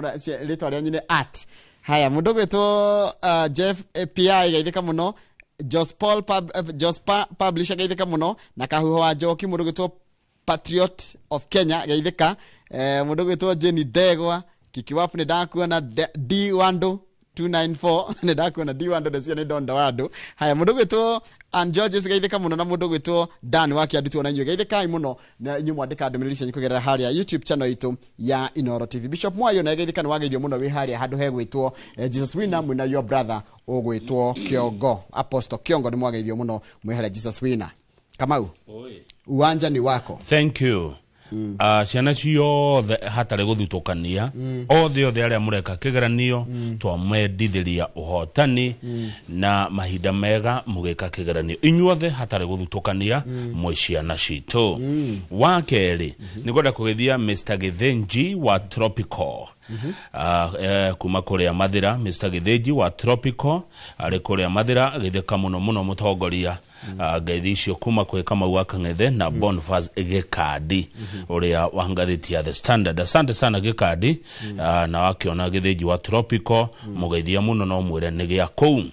rĩtwa rĩanyu nĩ at. Haya, mũndũ ũgwĩtwo Jeff API, geithĩka mũno, Jos Paul Jos Publisher, geithĩka mũno, na Kahuho wa Njoki, mũndũ ũgwĩtwo Patriot of Kenya, geithĩka, mũndũ ũgwĩtwo Jenny Ndegwa Kikiwapu, nĩ ndakuona, D Wando 294, nĩ ndakuona D Wando, ndeciria nĩ Donda Wando. Haya, mũndũ ũgwĩtwo Ann Georges, geithĩka mũno, na mũndũ ũgwĩtwo Dan wa Kĩandu, tuona inyuĩ geithĩkai mũno na inyuĩ mwandĩka ndũmĩrĩri cianyu kũgerera harĩa YouTube channel itũ ya Inooro TV. Bishop Mwayo na geithĩka, nĩ wageithio mũno wĩ harĩa handũ hegwĩtwo Jesus Winner, mwĩna your brother ũgwĩtwo Kiongo, Apostle Kiongo, nĩ mwageithio mũno mwĩ harĩa Jesus Winner. Kamau, uwanja ni wako. Thank you. Ciana ciothe hatarĩ gũthutũkania, othe othe arĩa mũreka kĩgeranio, twamwendithĩria ũhotani na mahinda mega mũgĩka kĩgeranio inyuothe hatarĩ gũthutũkania, mwĩ ciana citũ. Wa kerĩ, nĩ ngwenda kũgeithia Mr. Githinji wa Tropical kuma kũrĩa Mathĩra. Mr. Githinji wa Tropical arĩ kũrĩa Mathĩra, agĩthĩka mũno mũno mũtongoria. Ngeithi icio kuma kwĩ Kamau wa Kang'ethe na Boniface Gĩkandi ũrĩa wa ngathĩti ya The Standard. Asante sana Gĩkandi. Na wakĩona Gĩthĩnji wa Tropical, mũgeithia mũno no mwĩre nĩ gĩa kũu.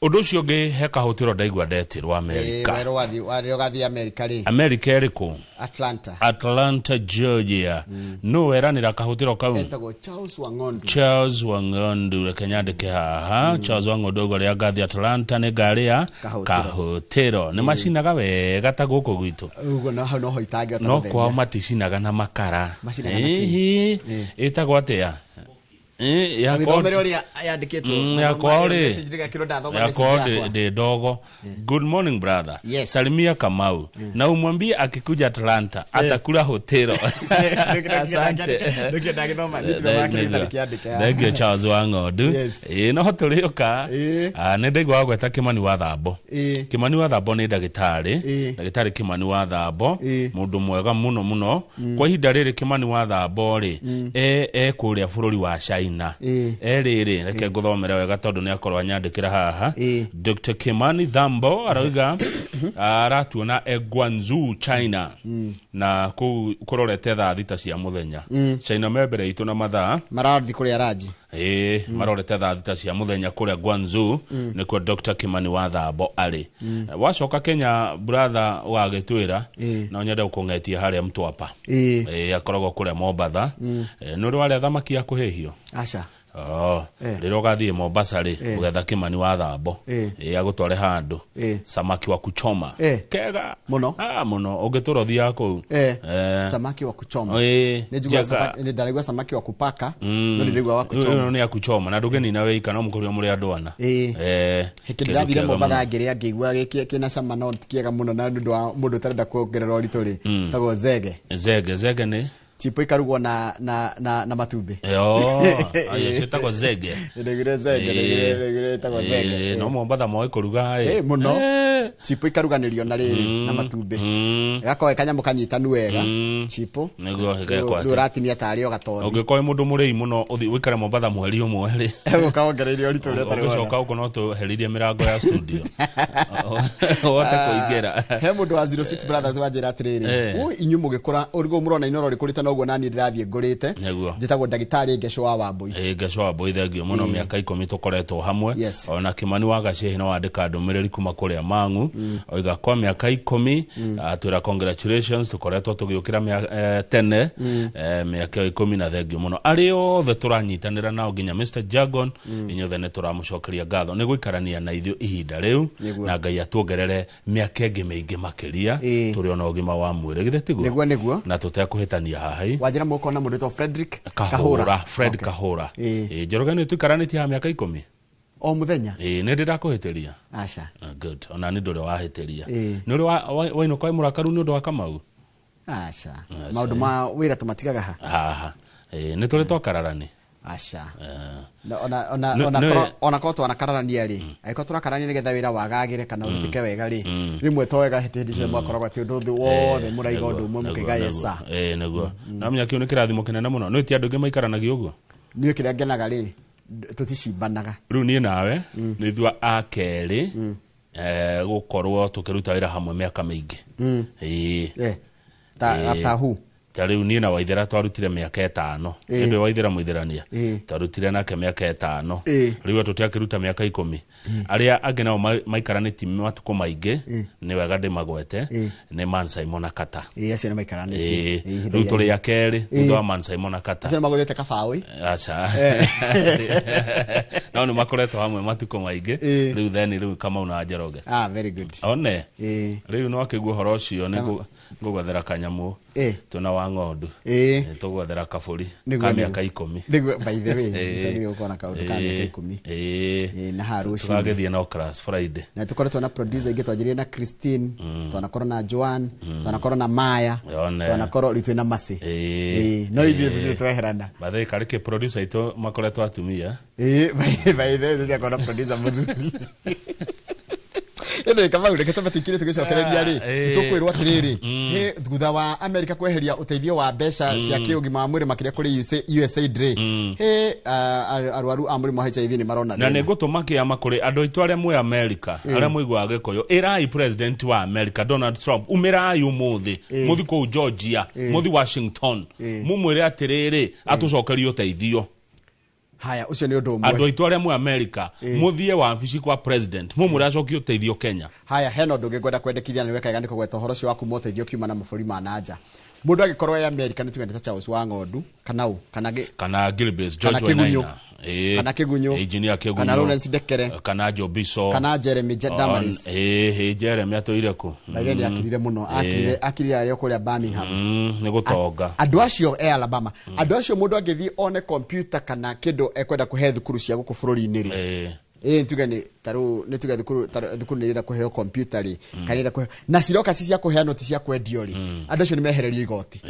Ũndũ ũcio ũngĩ, he kahũtĩro ndaigua ndetirwo Amerika. Werũ warĩ ũgathiĩ Amerika rĩ? Amerika ĩrĩkũ? Atlanta. Atlanta, Georgia. Nũ weranĩra kahũtĩro kau? Etagwo Charles Wang'ondu. Charles Wang'ondu, reke nyandĩke haha. Charles Wang'ondu auga rĩrĩa ngathiĩ Atlanta nĩ ngarĩa Kahũtĩro. Kahũtĩro. Nĩ macinaga wega ta gũkũ gwitũ? Ũguo no hau noho itangĩhota No gũtheria. kwao maticinaga na makara. Macinaga na kĩ? Ĩhĩ, ĩtagwo atĩa? Yakwa Wĩthomere ũrĩa yandĩkĩtwo. Yakwa rĩ, Message ndĩgakĩrwo ndathoma message yakwa yakwa. ndĩ ndogo. Good morning brother. Yes. Salimia Kamau na umwambie akikuja Atlanta atakula hotelo. Asante. Ndũkĩenda gĩthoma, nĩ kĩndũ gĩtarĩ kĩandĩke. Thank you Charles Wang'ondu. Yes. Ĩĩ, no tũrĩũka. Nĩ ndaigua wagweta Kimani wa Thambo. Kimani wa Thambo nĩ ndagĩtarĩ. Ndagĩtarĩ Kimani wa Thambo, mũndũ mwega mũno mũno. Kwa ihinda rĩrĩ Kimani wa Thambo rĩ, e kũrĩa bũrũri wa China. E rĩrĩ, reke ngũthomere wega tondũ nĩ akorwo anyandĩkĩra haha. Dr. Kimani Thambo arauga aratuona e Guangzhou, China, na kũu kũrorete thaa 6 cia mũthenya. China me mbere itũ na mathaa. Marathiĩ kũrĩa ranji. Ĩĩ, marorete thaa 6 cia mũthenya kũrĩa Guangzhou, nĩkuo Dr. Kimani wa Thambo arĩ. Wacoka Kenya, brother, ũgagĩtwĩra. No nyende gũkũng'etia harĩa Mtwapa. Ĩĩ, akoragwo kũrĩa Mombatha. Nĩ ũrĩ warĩa thamaki ya kũhĩhio? Aca. Oh, rĩrĩa ũgathiĩ Mombasa rĩ, ũgetha Kimani wa Thambo. Ĩĩ, agũtware handũ samaki wa kuchoma. Kega mũno. Ah, mũno, ũngĩtũra ũthiaga kũu. Samaki wa kuchoma. Ĩĩ, Nĩ njiguaga njega. Nĩ ndaraigua samaki wa kupaka, no ndĩraigua wa kuchoma. Ĩyo nĩ ya kuchoma na ndũngĩnina wĩika, no mũkorirwo mũrĩ andũ ana. Hĩndĩ Kĩndũ ndĩrathire kĩega Mombatha mũno. ngĩrĩa ngĩigua kĩna cama no ti kĩega mũno, na nĩ ũndũ wa mũndũ ũtarenda kuongerera ũritũ rĩ, tagwo zege. Zege, zege nĩ chipo ikarugwo na matumbĩ. Yo, ayo ciĩtagwo zege. Ndĩraiguire zege, ndĩraiguire ĩtagwo zege. Ĩĩ, no Mombatha moĩ kũruga ĩ. Ĩ, mũno. Chipo ikaruganĩrio na rĩrĩ na matumbĩ, gakorwo kanyamũ kanyitanu wega, chipo. Nĩguo gekwo Rĩu atĩ. ũratinia tarĩ o gatothi. Ũngĩkorwo wĩ mũndũ mũrĩi mũno, ũthiĩ ũikare Mombatha mweri ũmwe rĩ, Ũgoka wongereire ũritũ ũrĩa ũtarĩ wona. Ũgĩcoka ũko no tũheririe mĩrango ya studio ũhote kũingĩra. He mũndũ wa 06 Brothers wanjĩra atĩrĩrĩ, "Ũ, inyuĩ mũgĩkũra ũrigũ mũrona Inoro rĩkũrĩte noguo naniĩ ndĩrathiĩ ngũrĩte." Nĩguo. Njĩtagwo ndagĩtarĩ Ngeco wa Wambũi. Ĩ, Ngeco wa Mbũi, thengio mũno. Mĩaka 10 tũkoretwo hamwe. Ona Kimani wa Gacĩhĩ no wandĩka ndũmĩrĩri kuma kũrĩa Mang'u, oiga kwa mĩaka 10, atwĩra congratulations, tũkoretwo tũgĩũkĩra tene mĩaka ĩyo 10, na thengio mũno arĩ othe tũranyitanĩra nao nginya Mr Jagon. Inyuothe nĩ tũramũcokeria ngatho nĩ gũikarania na ithuĩ ihinda rĩu. Na Ngai atuongerere mĩaka ĩngĩ mĩingĩ makĩria, tũrĩ ona ũgima wa mwĩrĩ, githĩ tiguo? Nĩguo, nĩguo. Na tũtekũhĩtania haha ĩ. Wanjĩra mũkona mũndũ wĩtagwo Frederick. Kahũra, Fred Kahũra. Ĩ, Njoroge, nĩ tũikaranĩtie haha mĩaka 10. O muthenya. Nĩ ndĩ ndakũhĩtĩria? Aca. Good. Ona nĩ ndũrĩ wahĩtĩria. Nĩ ũrĩ wainũka wĩ mũrakaru nĩ ũndũ wa Kamau? Aca. Maũndũ ma wĩra tũmatigaga ha? Haha. Nĩ tũrĩ twakararani? Aca. Ona korwo twanakararania rĩ, angĩkorwo tũrakararania nĩgetha wĩra wagagĩre kana ũrutĩke wega rĩ, rĩmwe to wega hĩndĩ ciothe mwakoragwo atĩ ũndũ wothe mũraiga ũndũ ũmwe mũkĩgaya sa. Nĩguo. Namenya kĩu nĩ kĩrathimo kĩnene mũno. Nĩ ti andũ aingĩ maikaranagia ũguo? Niĩ kĩrĩa ngenaga rĩ, tũticimbanaga. Rĩu niĩ nawe nĩ ithuĩ a kerĩ gũkorwo tũkĩruta wĩra hamwe mĩaka mĩingĩ. Ta after who? Ta rĩu niĩ na Waithera twarutire mĩaka 5. Ĩndĩ Waithera mũithĩrania. Twarutire nake mĩaka 5. Rĩu tũtiakĩruta mĩaka 10. Arĩa angĩ nao maikaranĩtie matukũ maingĩ, nĩ wega ndĩmagwete, nĩ Man Simon na Kata. Acio nĩ maikaranĩtie. Rĩu tũrĩ a kerĩ thutha wa Man Simon na Kata. Acio nĩ magũthĩte kabaũ. Aca. Nao nĩ makoretwo hamwe matukũ maingĩ. Rĩu then rĩu Kamau na Njoroge. Very good. One. Rĩu no akĩigua ũhoro ũcio nĩ ngũgwethera kanyamũ. Tuna wa ng'ondu. Tũgwethera kabũri ka mĩaka 10. Nĩguo, by the way, nĩtwagĩrĩirwo gũkorwo na kaũndũ ka mĩaka 10. Na haha rũcinĩ. Tũgagĩthiĩ no class Friday. Na tũkoretwo na producer ingĩ, twanjĩrĩirie na Christine, twanakorwo na Joan, twanakorwo na Maya, twanakorwo rĩu twĩna Mercy. No ithuĩ tũtirĩ tweherana. By the way, karĩ kĩ producer aitũ makoretwo atumia? By the way, tũtiakorwo na producer mũthuri. Ĩndĩ Kamau, reke twambe tũikire tũgĩcokereria rĩ, tũkwĩrwo atĩrĩrĩ, thutha wa America kweheria ũteithio wa mbeca cia kĩũgima wa mwĩrĩ makĩria kũrĩ USAID rĩ, arwaru a mũrimũ wa HIV nĩ marona thĩna. Na nĩ ngũtũma kĩama kũrĩ andũ aitũ arĩa mwĩ America, arĩa mũiguaga Gĩkũyũ, ĩrai president wa America Donald Trump, umĩrai ũmũthĩ, mũthi kũu Georgia, mũthi Washington, mũmwĩre atĩrĩrĩ, atũcokerie ũteithio. Haya, ucio nĩ ũndũ ũmwe. Andũ aitũ arĩa mwĩ America, mũthiĩ wabici kwa president, mũmwĩre acokie ũteithio Kenya. Haya, hena ũndũ ũngĩ ngwenda kwendekithia na nĩ wega nĩ kũgweta ũhoro ũcio wa kuma ũteithio kiuma na mabũrũri ma na nja. Mũndũ angĩkorwo e America nĩ tuge ta Charles wa Ng'ondu, kana ũ, kana Gilbert George Wainaina, kana Kĩgunyũ, engineer Kĩgunyũ, kana Lawrence Ndekere, kana Jobiso, kana Jeremy Damaris. Jeremy atũire kũ? By the way, akirire mũno, akirire arĩ o kũrĩa Birmingham. Nĩ gũtonga. Andũ acio e Alabama. Andũ acio mũndũ angĩthiĩ one computer kana kĩndũ ekwenda kũhe thukuru cia gũkũ bũrũri-inĩ rĩ. Nĩ tuge nĩ tarĩu nĩ tuge thukuru thukuru nĩ ĩrenda kũheo computer rĩ, kana ĩrenda kũheo na ciroka ci cia kũheanwo ti cia kwendio rĩ, andũ acio nĩ mehererio igoti.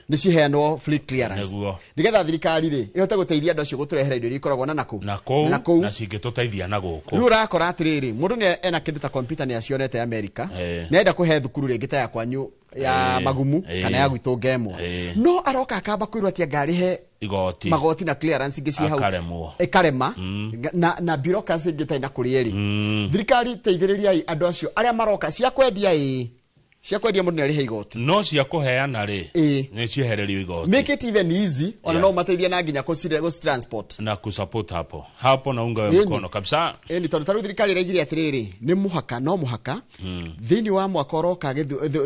Nĩ ciheanwo free clearance. Nĩgetha thirikari rĩ ĩhote gũteithia andũ acio gũtũrehera indo iria ikoragwo na nakũu. Na kũu na cingĩtũteithia na gũkũ. Rĩu ũrakora atĩrĩrĩ, mũndũ nĩ ena kĩndũ ta computer nĩ acionete America, nĩ enda kũhe thukuru rĩngĩ ta ya kwanyu ya Magumu kana ya gwitũ Ngemwa. No aroka akamba kwĩrwo atĩ angarĩhe igoti, magoti na clearance ingĩ ci hau ĩkarema na bureaucracy ingĩ ĩtarĩ na kũrĩa ĩrĩ. Thirikari teithĩrĩriai andũ acio arĩa maroka cia kwendia cia kwendia mũndũ nĩ arĩhe igoti, no cia kũheana rĩ nĩ ciehererio igoti. Make it even easy, ona no mateithie na nginya kũ transport na kusupport hapo hapo na unga mkono kabisa. Ni tondũ tarĩu thirikari ĩraigire atĩrĩrĩ, nĩ mũhaka no mũhaka thĩinĩ wa mwaka ũroka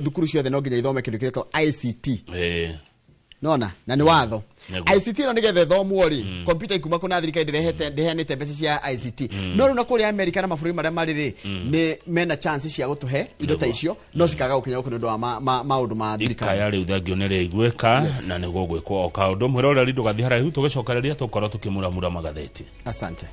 thukuru ciothe no nginya ithome kĩndũ kĩretwo ICT. Nona na nĩ watho ICT no nĩgetha ĩthomwo rĩ, computer ikuma kũna thirikari ndĩheanĩte mbeca cia ICT. No rĩu na kũrĩa America na mabũrũri marĩa marĩ rĩ, nĩ mena chance cia gũtũhe indo ta icio, no cikaga gũkinya gũkũ nĩ ũndũ wa maũndũ ma thirikari. Ikaya rĩu thengio nĩ rĩaiguĩka na nĩ gũgwĩkwo o kaũndũ. Mwĩroreri ndũgathiĩ haraihu, tũgĩcokereria tũkorwo tũkĩmuramura magathĩti. Asante.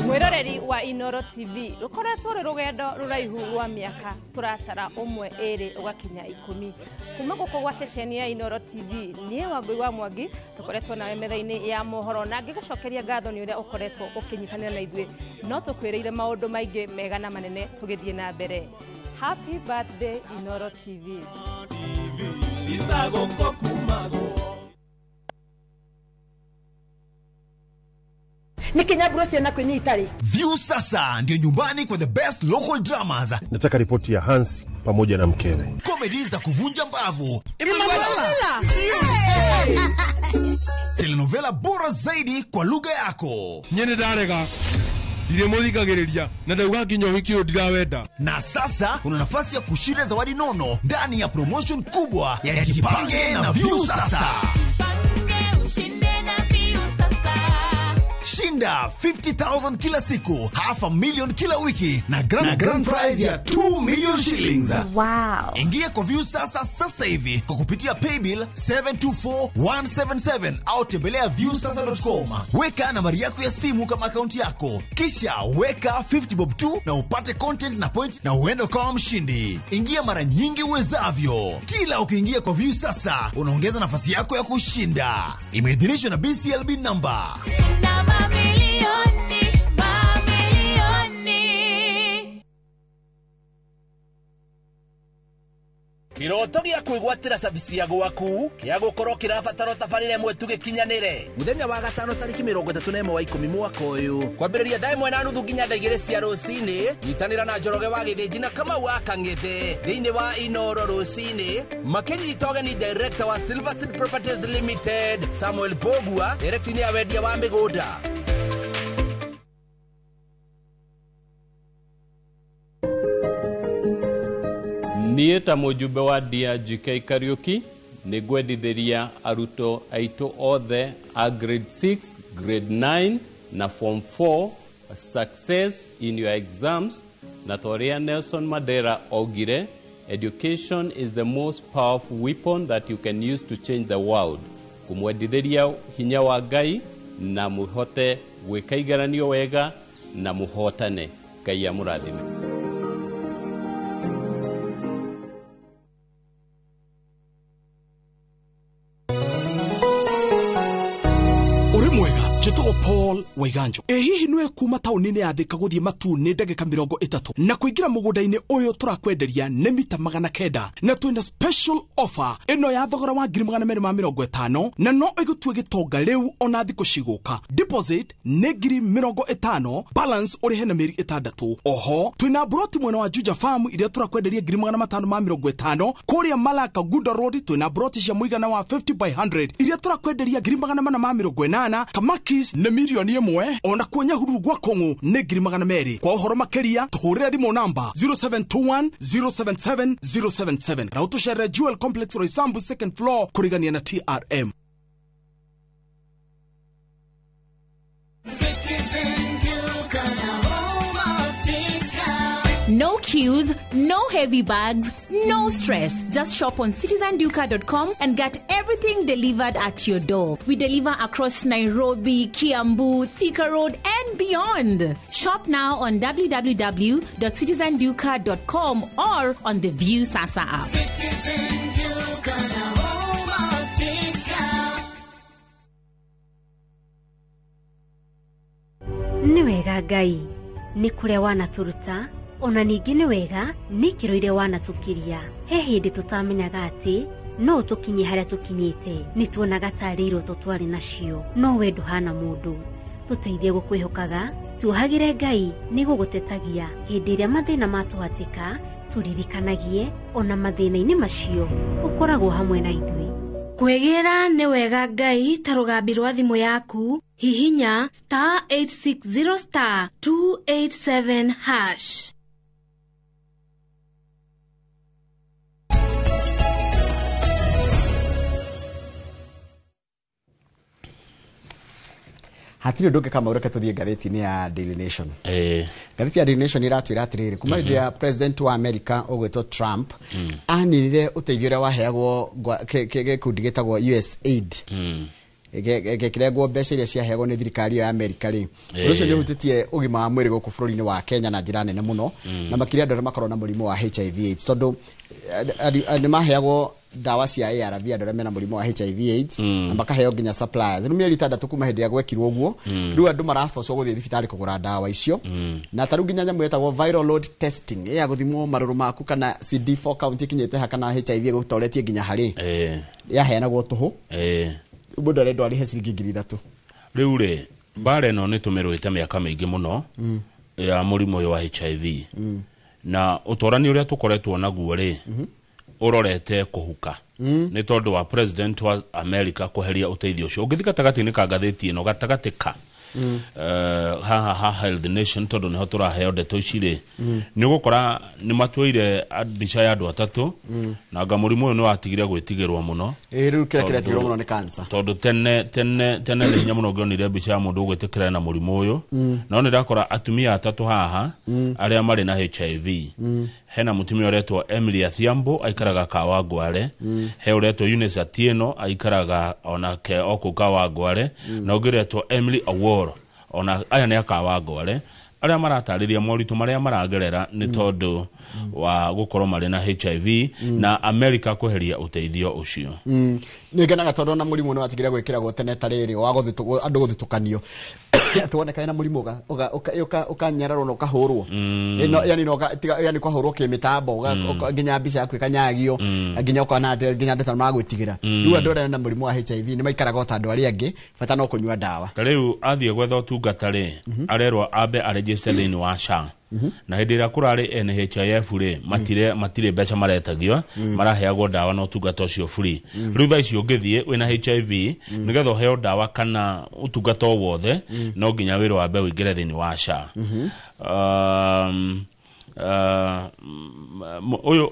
Mwiroreri wa Inoro TV rukoretwo rĩ rũgendo rũraihu rwa mĩaka tũratara 1 2 ũgakinya 10 kuma gũkũ gwa ceceni ya Inoro TV. Niĩ Wangũi wa Mwangi tũkoretwo nawe metha-inĩ ya mohoro na ngĩgũcokeria ngatho nĩ ũrĩa ũkoretwo ũkĩnyitanĩra na ithuĩ, no tũkwĩrĩire maũndũ maingĩ mega na manene tũgĩthiĩ na mbere. Happy birthday Inoro TV. Nikinyaburo siana kwenye itari. View sasa ndio nyumbani kwa the best local dramas. Nataka ripoti ya Hansi pamoja na mkewe. Comedy za kuvunja mbavu. Emanuela. Telenovela bora zaidi kwa lugha yako. Nyene darega. Ndiremuthikagiriria na ndauga nginya uhiki uyu ndirawenda. Na sasa una nafasi ya kushinda zawadi nono ndani ya promotion kubwa ya Jipange na View Sasa. Jipange ushinde na View Sasa. Shinda 50,000 kila siku, half a million kila wiki na grand prize ya 2 million shillings. Wow. Ingia kwa Viusasa sasa hivi kwa kupitia paybill 724177 au tembelea viusasa.com. Weka nambari yako ya simu kama akaunti yako, kisha weka 50 bob tu na upate content na point na uende ukawa mshindi. Ingia mara nyingi uwezavyo. Kila ukiingia kwa Viusasa unaongeza nafasi yako ya kushinda. Imeidhinishwa na BCLB number. Shinda mamilioni, mamilioni. Kiroto gĩa kwĩgwatĩra cabici ya gwaku gĩa gũkorwo kĩrabatara tabarĩra ĩmwe tu gĩkinyanĩre mũthenya wa gatano tarĩki 31 wa 10 mwaka ũyũ kwambĩrĩria thaa 1:30 nginya thaa 2 cia rũcinĩ. Nyitanĩra na Njoroge wa Gĩthĩnji na Kamau wa Kang'ethe thĩinĩ wa Inoro rũcinĩ makĩnyita ũgeni director wa Silver Seed Properties Limited Samuel Bogua director ya wendia wa mĩgũnda. Niĩ ta mũjumbe wa DRGK Kariuki nĩ ngwendithĩria arutwo aitũ othe a grade 6, grade 9 na form 4 success in your exams, na ta ũrĩa Nelson Mandela augire, education is the most powerful weapon that you can use to change the world. Kũmwendithĩria hinya wa Ngai na mũhote gwĩka igeranio wega na mũhotane. Ngai amũrathime. Njĩtagwo Paul Waiganjo. Ĩ hihi nĩwe kuma taũni-inĩ ya Thika gũthiĩ Matuu nĩ ndagĩka 30 na kũingĩra mũgũnda-inĩ ũyũ tũrakwenderia nĩ mita 900 na twĩna special offer ĩno ya thogora wa 250,000 na no ĩgũtue gĩtonga rĩu ona thikũ cigũka. Deposit nĩ 50,000, balance ũrĩhe na mĩeri 6. Oho twĩna broti mwena wa Juja Farm iria tũrakwenderia 550,000. Kũrĩa Malaka Gunda Road twĩna broti cia mũigana wa 50 by 100 iria tũrakwenderia 480,000. Kamaki nĩ milioni 1, ona kuo Nyahururu gwa Kong'u nĩ 200,000. Kwa ũhoro makĩria tũhũrĩre thimũ namba 0721 077 077 na ũtũcerere Jewel Complex Roysambu second floor kũrigania na TRM. No queues, no heavy bags, no stress. Just shop on citizenduka.com and get everything delivered at your door. We deliver across Nairobi, Kiambu, Thika Road, and beyond. Shop now on www.citizenduka.com or on the View Sasa app. Citizen Duka, the home of discount. Nĩ wega Ngai, nĩ kũrĩa wanatũruta, ona ningĩ nĩ wega nĩ ikĩro iria wanatũkiria. He hĩndĩ tũtamenyaga atĩ no tũkinye harĩa tũkinyĩte, nĩ tuonaga tarĩ iroto twarĩ nacio, no we ndũhana mũndũ. Tũteithie gũkwĩhokaga, tuohagĩre Ngai nĩ gũgũtetagia hĩndĩ ĩrĩa mathĩna matũhatĩka, tũririkanagie ona mathĩna-inĩ macio ũkoragwo hamwe na ithuĩ. Kwĩgĩra nĩ wega Ngai ta rũgambi rwa thimũ yaku, hihinya star 860 star 287 hash. Hatirĩ ũndũ ũngĩ kama ũreke tũthiĩ ngathĩti-inĩ ya Daily Nation. Ngathĩti ya Daily Nation ĩratwĩra atĩrĩrĩ, kuma hĩndĩ ya president wa America ũgwĩtwo Trump aninire ũteithio ũrĩa waheagwo gĩkundi gĩtagwo USAID, gĩkĩrengwo mbeca iria ciaheagwo nĩ thirikari ya America rĩ, ũndũ ũcio nĩ ũhutĩtie ũgima wa mwĩrĩ gũkũ bũrũri-inĩ wa Kenya na njĩra nene mũno, na makĩria andũ arĩa makoragwo na mũrimũ wa HIV AIDS, tondũ nĩ maheagwo ndawa cia ARV andũ arĩa mena mũrimũ wa HIV AIDS, na makaheo nginya suppliers. Rĩu mĩeri 6 kuma hĩndĩ ĩrĩa gwekirwo ũguo, rĩu andũ marabocwo gũthiĩ thibitarĩ kũgũra ndawa icio, na ta rĩu nginya nyamũ ĩtagwo viral load testing ya gũthimwo marũrũ maku kana CD4 count ikinyĩte ha kana HIV ĩgũtoretie nginya harĩ, yaheanagwo tũhũ. Mũndũ arendwo arĩhe ciringi 3,000. Rĩu rĩ, mbara ĩno nĩ tũmĩrũĩte mĩaka mĩingĩ mũno ya mũrimũ ũyũ wa HIV, na ũtwarani ũrĩa tũkoretwo naguo rĩ, ũrorete kũhuka nĩ tondũ wa president wa America kũheria ũteithio ũcio. Ũngĩthiĩ gatagatĩ-inĩ ka ngathĩti ĩno, gatagatĩ ka Haha ha Health Nation tondu niho turaheo ndeto ici rĩ, nĩ ũgũkora nĩ matuire mbica ya andũ atatũ, na anga mũrimũ ũyũ nĩ watigire gwĩtigĩrwo mũno. Ĩ rĩu kĩrĩa kĩretigĩrwo mũno nĩ cancer. Tondũ tene tene tene nĩ hinya mũno ũngĩonire mbica ya mũndũ ũgwĩtĩkĩra na mũrimũ ũyũ, no nĩ ndakora atumia atatũ haha arĩa marĩ na HIV. Hena mũtumia ũretwo Emily Athiambo, aikaraga Kawangware. He ũretwo Eunice Atieno, aikaraga onake o kũu Kawangware, na ũngĩ ũretwo Emily Aworo, ona aya nĩ a Kawangware, arĩa maratarĩria moritũ marĩa maragerera nĩ tondũ wa gũkorwo marĩ na HIV, na America kweheria ũteithio ũcio. Nĩ ngenaga tondũ ona mũrimũ nĩ watigire gwĩkĩragwo tene ta rĩrĩ wa andũ gũthutũkanio, atĩ woneka na mũrimũ ũkanyararwo na ũkahũrwo. Ĩno yani no yani kũhũrwo kĩmĩtambo, nginya mbica yaku ĩkanyagio, nginya ũkona atĩ nginya andũ ta magwĩtigĩra. Rĩu andũ arĩa mena mũrimũ wa HIV nĩ maikaraga o ta andũ arĩa angĩ, bata no kũnyua ndawa. Ta rĩu athiĩ gwetha ũtungata rĩ, arerwo ambe aregister thĩinĩ wa SHA, na hĩndĩ ĩrĩa kũrarĩ NHIF rĩ, matirĩ mbeca maretagio, maraheagwo ndawa na ũtungata ũcio free. Rĩu thaa ici ũngĩthiĩ wĩna HIV, nĩgetha ũheo ndawa kana ũtungata o wothe, no nginya wĩrwo wambe ũingĩre thĩinĩ wa SHA.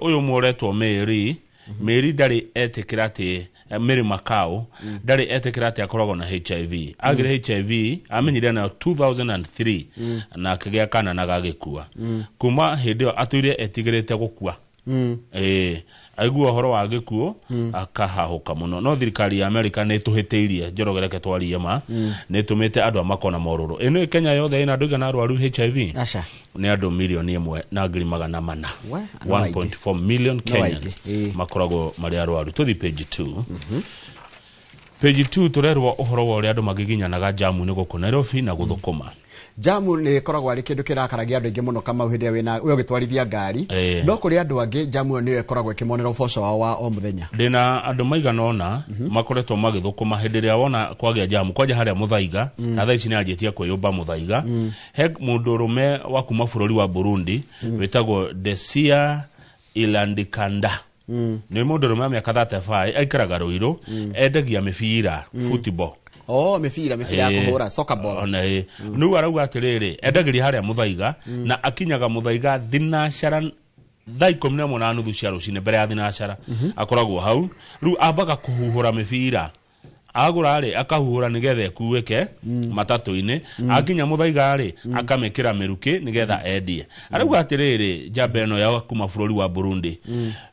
Ũyũ mũretwo Mary, Mary ndarĩ etĩkĩra atĩ Mary Makau ndarĩ etĩkĩra atĩ akoragwo na HIV. Agire HIV amenyire nayo 2003 na akĩgĩa kana na gagĩkua. Kuma hĩndĩ ĩyo atũire etigĩrĩte gũkua. Aigua ũhoro wa gĩkuũ akahahũka mũno. No thirikari ya America nĩ ĩtũhĩtĩirie, Njoroge, reke twarie ma, nĩ ĩtũmĩte andũ a makona morũrũ. Ĩno Kenya yothe ĩna andũ igana arwaru HIV? Aca. Nĩ andũ 1,400,000,000. We, andũ aingĩ. 1.4 million No Kenyans aingĩ, ĩĩ. makoragwo marĩ arwaru. Tũthi page 2. Page 2 tũrerwo ũhoro wa ũrĩa andũ magiginyanaga jamu-inĩ gũkũ Nairobi na gũthũkũma. Jamu nĩ ĩkoragwo arĩ kĩndũ kĩrakaragia andũ aingĩ mũno, Kamau, hĩndĩ ĩrĩa wĩ ũgĩtwarithia ngari. No kũrĩ andũ angĩ jamu ĩyo nĩyo ĩkoragwo ĩkĩmonera ũboco wao wa o mũthenya. Ndĩna andũ maigana ũna makoretwo magĩthũkũma hĩndĩ ĩrĩa wona kwagĩa jamu, kwanja harĩa Mũthaiga, na thaa ici nĩ anjĩtie kwĩyũmba Mũthaiga. He mũndũ ũrũme wa kuma bũrũri wa Burundi wĩtagwo Desia Ilandikanda. Nĩ mũndũ ũrũme wa mĩaka 35, aikaraga Ruiru, endagia mĩbira, football. Oh, mĩbira ya kũhũra soccer ball. Ona ĩ. Rĩu arauga atĩrĩrĩ, endagĩria harĩa Mũthaiga, na akinyaga Mũthaiga thinacara thaa 11:30 cia rũcinĩ, mbere ya thinacara akoragwo hau. Rĩu ambaga kũhuhũra mĩbira, agũra rĩ, akahuhũra nĩgetha ĩkuĩke matatũ-inĩ. Akinya Mũthaiga rĩ, akamĩkĩra mĩrukĩ nĩgetha endie. Arauga atĩrĩrĩ, njamba ĩno ya kuma bũrũri wa Burundi,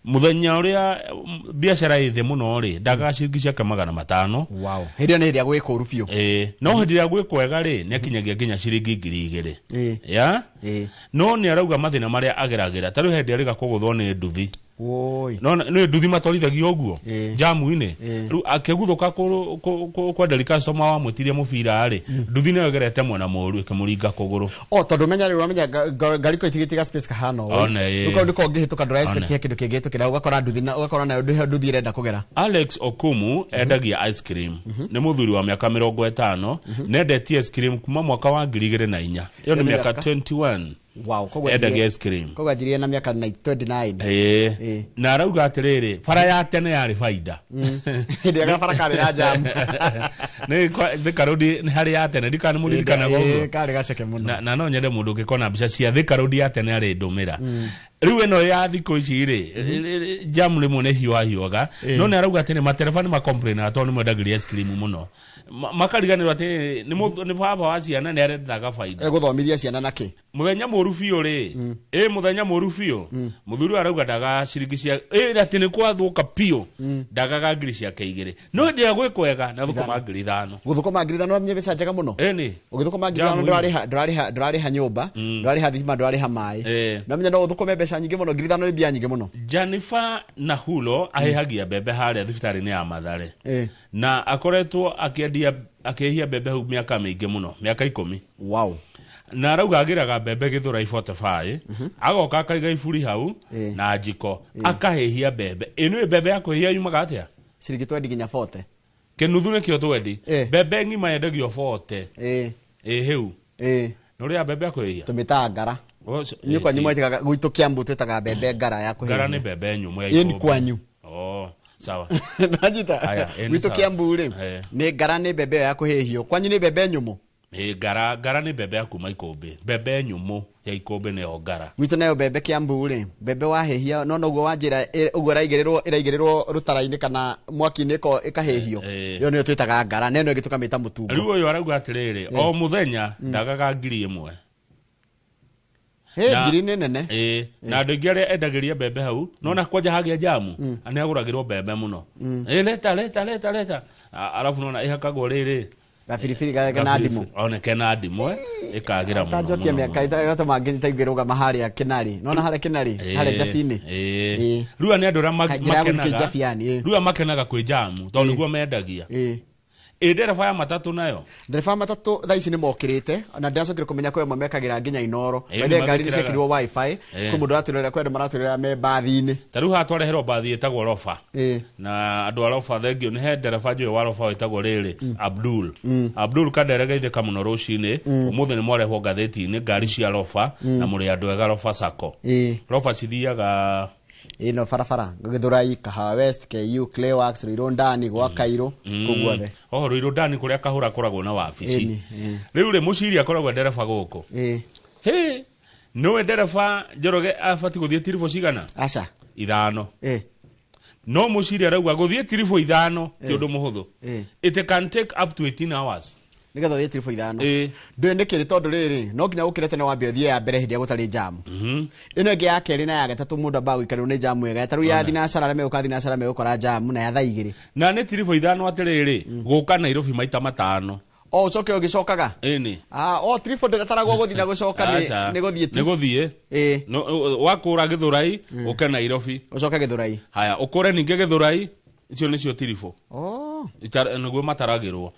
mũthenya ũrĩa biacara ĩ thĩ mũno rĩ, ndagaga ciringi ciake 500. Wow. Hĩndĩ ĩyo nĩ hĩndĩ ya gwĩ kũũru biũ. Ĩĩ, no hĩndĩ ĩrĩa gwĩ kwega rĩ, nĩ akinyagia nginya ciringi 2,000. Ya no nĩ arauga mathĩna marĩa ageragĩra, ta rĩu hĩndĩ arĩga kũgũthwo nĩ nduthi. Woi. No nĩ nduthi matwarithagia ũguo jamu-inĩ. Rĩu akĩguthũka kwenderia customer wamwĩtirie mũbira rĩ, nduthi nĩyo ĩgerete mwena mũru ĩkĩmũringa kũgũrũ. O tondũ menya rĩu ũramenya ngari ko itigĩtiga space kahana ũũ. One, ĩĩ. Rĩu kau nĩko ũngĩhĩtũka, ndũra expect One. he kĩndũ kĩngĩhĩtũkĩra, ũgakora nduthi na ũgakora nayo nduthi ĩrenda kũgera. Alex Okumu endagia ice cream. Nĩ mũthuri wa mĩaka 50, nendetie ice cream kuma mwaka wa 2004. Ĩyo nĩ Ĩyo nĩ mĩaka mĩaka? 21. Wow, koguo endagia anjirie ice cream. Koguo anjirie na mĩaka 29. Ĩĩ. Na arauga atĩrĩrĩ, bara ya tene yarĩ baida. Hĩndĩ ĩrĩa bara karĩ na jam. Nĩ Thika Road nĩ harĩ ya tene, ndikana mũririkanaga ũguo. Ĩĩ, karĩ gaceke mũno. Na no nyende mũndũ ũngĩkona mbica cia Thika Road ya tene arĩ ndũmĩra. Rĩu ĩno ya thikũ ici rĩ, jam rĩmwe nĩ hiũhahiũhaga. No nĩ arauga atĩ nĩ matereba nĩ macomplainaga tondũ nĩ mwendagĩria ice cream mũno. Makariganĩrwo atĩ nĩ baba wa ciana, nĩ arethaga baida. Egũthomithia ciana na kĩ? Mũthenya mũru biũ rĩ, ĩ mũthenya mũru biũ, mũthuri ũyũ arauga ndaga ciringi cia ĩ atĩ nĩ kwathũka biũ, ndagaga ngiri ciake 2. No hĩndĩ ĩrĩa gwĩ kwega na thũkũma ngiri 5. Gũthũkũma ngiri 5 nĩ mbeca njega mũno. Ĩni. Ũgĩthũkũma ngiri 5 Jamu-inĩ. ndũrarĩha nyũmba, ndũrarĩha thitima, ndũrarĩha maĩ. Namenya no ũthũkũme mbeca nyingĩ mũno, ngiri 5 nĩ mbia nyingĩ mũno. Jennifer Nahulo ahĩhagia mbembe harĩa thibitarĩ-inĩ ya Mathare. Na akoretwo akĩendia akĩhia mbembe hau mĩaka mĩingĩ mũno, mĩaka 10. Wow. Na arauga agĩraga mbembe Gĩthũrai 45, agoka akaiga iburi hau na njiko, akahĩhia mbembe. Ĩno mbembe ya kũhĩhia yumaga atĩa? Ciringi 20 nginya 40. Kĩnuthu nĩkĩo 20. Mbembe ng'ima yendagio 40. Ĩ hĩu. Nĩ ũrĩa mbembe ya kũhĩhia? Tũmĩtaga ngara. Inyuĩ kwanyu mwĩtaga, gwitũ Kiambu twĩtaga mbembe ngara ya kũhĩhia. Ngara nĩ mbembe nyũmũ ya Ĩ nĩ ikũmbĩ. kwanyu. Oh, sawa. Nanyita. Aya, ĩ nĩ Gwitũ sawa. Kiambu rĩ, nĩ ngara, nĩ mbembe ĩyo ya kũhĩhio. Kwanyu nĩ mbembe nyũmũ. Ĩ, ngara ngara nĩ mbembe ya kuma ikũmbĩ, mbembe nyũmũ ya ikũmbĩ nĩyo ngara. Gwitũ nayo mbembe Kiambu rĩ, mbembe wahĩhia no noguo wanjĩra ũguo ĩraigĩrĩrwo rũtara-inĩ kana mwaki-inĩ ĩkahĩhio. Ĩyo nĩyo twĩtaga ngara, na ĩno ĩngĩ tũkamĩta mũtungo. Rĩu ũyũ arauga atĩrĩrĩ, o mũthenya ndagaga 1,000. Hĩ, 1,000 nĩ nene. Ĩ, na andũ aingĩ arĩa endagĩria mbembe hau nona kwanja hagĩa jamu, nĩ agũragĩrwo mbembe mũno. Ĩ, leta leta leta leta. Arabu nona ĩhakagwo rĩrĩ gabiribiri kena ndimũ. One kena ndimũ, ĩkagĩra mũno. Tanjokia mĩaka ĩgatũma ngĩrũgama harĩa Kĩnarĩ. Nona harĩa Kĩnarĩ, harĩa Njabi-inĩ. Rĩu aya nĩ andũ arĩa Njĩra ya gũthiĩ makenaga. Njabi yani, ĩ. Rĩu aya makenaga kwĩ jamu tondũ nĩguo mendagia. Ĩ, ndereba ya matatũ nayo? Ndereba ya matatũ thaa ici nĩ mokĩrĩte, na ndĩracokire kũmenya kwĩ amwe mekagĩra nginya inoro. Ĩ, By the way, ngari nĩ nĩmekĩraga. ciekĩrirwo wifi, kwĩ mũndũ ũratwĩrorera, kwĩ andũ maratwĩrorera me mbathi-inĩ. Ta rĩu haha twareherwo mbathi ĩtagwo Rofa. Na andũ a Rofa thengio, nĩ he ndereba njũĩ wa Rofa wĩtagwo rĩrĩ Abdul. Abdul Kandere geithĩka mũno rũcinĩ. Ũmũthĩ nĩ mwarehwo ngathĩti-inĩ ngari cia Rofa, na mũrĩ andũ ega Rofa Sacco. Rofa cithiaga ĩno barabara Gĩthũrai, Kahawa West, KU, Clayworks, Ruiru Ndani, gwa Kairũ, kũu guothe. Oho Ruiru Ndani kũrĩa Kahũra akoragwo na wabici. Ĩni, ĩ. Rĩu rĩ, Mũciri akoragwo e ndereba gũkũ. Hĩ, nĩwe ndereba Njoroge abatiĩ gũthiĩ tiribũ cigana? Aca. 5. No Mũciri arauga gũthiĩ tiribũ 5 ti ũndũ mũhũthũ. It can take up to 18 hours. Nĩgetha ũthiĩ tiribũ 5. Ndũĩ nĩkĩ? Nĩ tondũ rĩrĩ, no nginya ũkĩre tene wambe ũthiĩ ya mbere hĩndĩ ĩrĩa gũtarĩ jamu. Ĩno ĩngĩ ya kerĩ na ya gatatũ mũndũ ambaga gũikarĩrwo nĩ jamu ĩga. Ta rĩu ya thinacara arĩa megũka thinacara megũkora jamu na ya thaa 2. Na nĩ tiribũ 5 atĩrĩrĩ, gũka Nairobi maita 5. O ũcoke ũgĩcokaga? Ĩni. O tiribũ ndĩrataragwo gũthiĩ na gũcoka Aca. nĩ gũthiĩ tu. Nĩ gũthiĩ. No, wakũra Gĩthũrai, ũke Nairobi. Ũcoke Gĩthũrai. Haya, ũkũre ningĩ Gĩthũrai, icio nĩcio tiribũ. Nĩguo mataragĩrwo.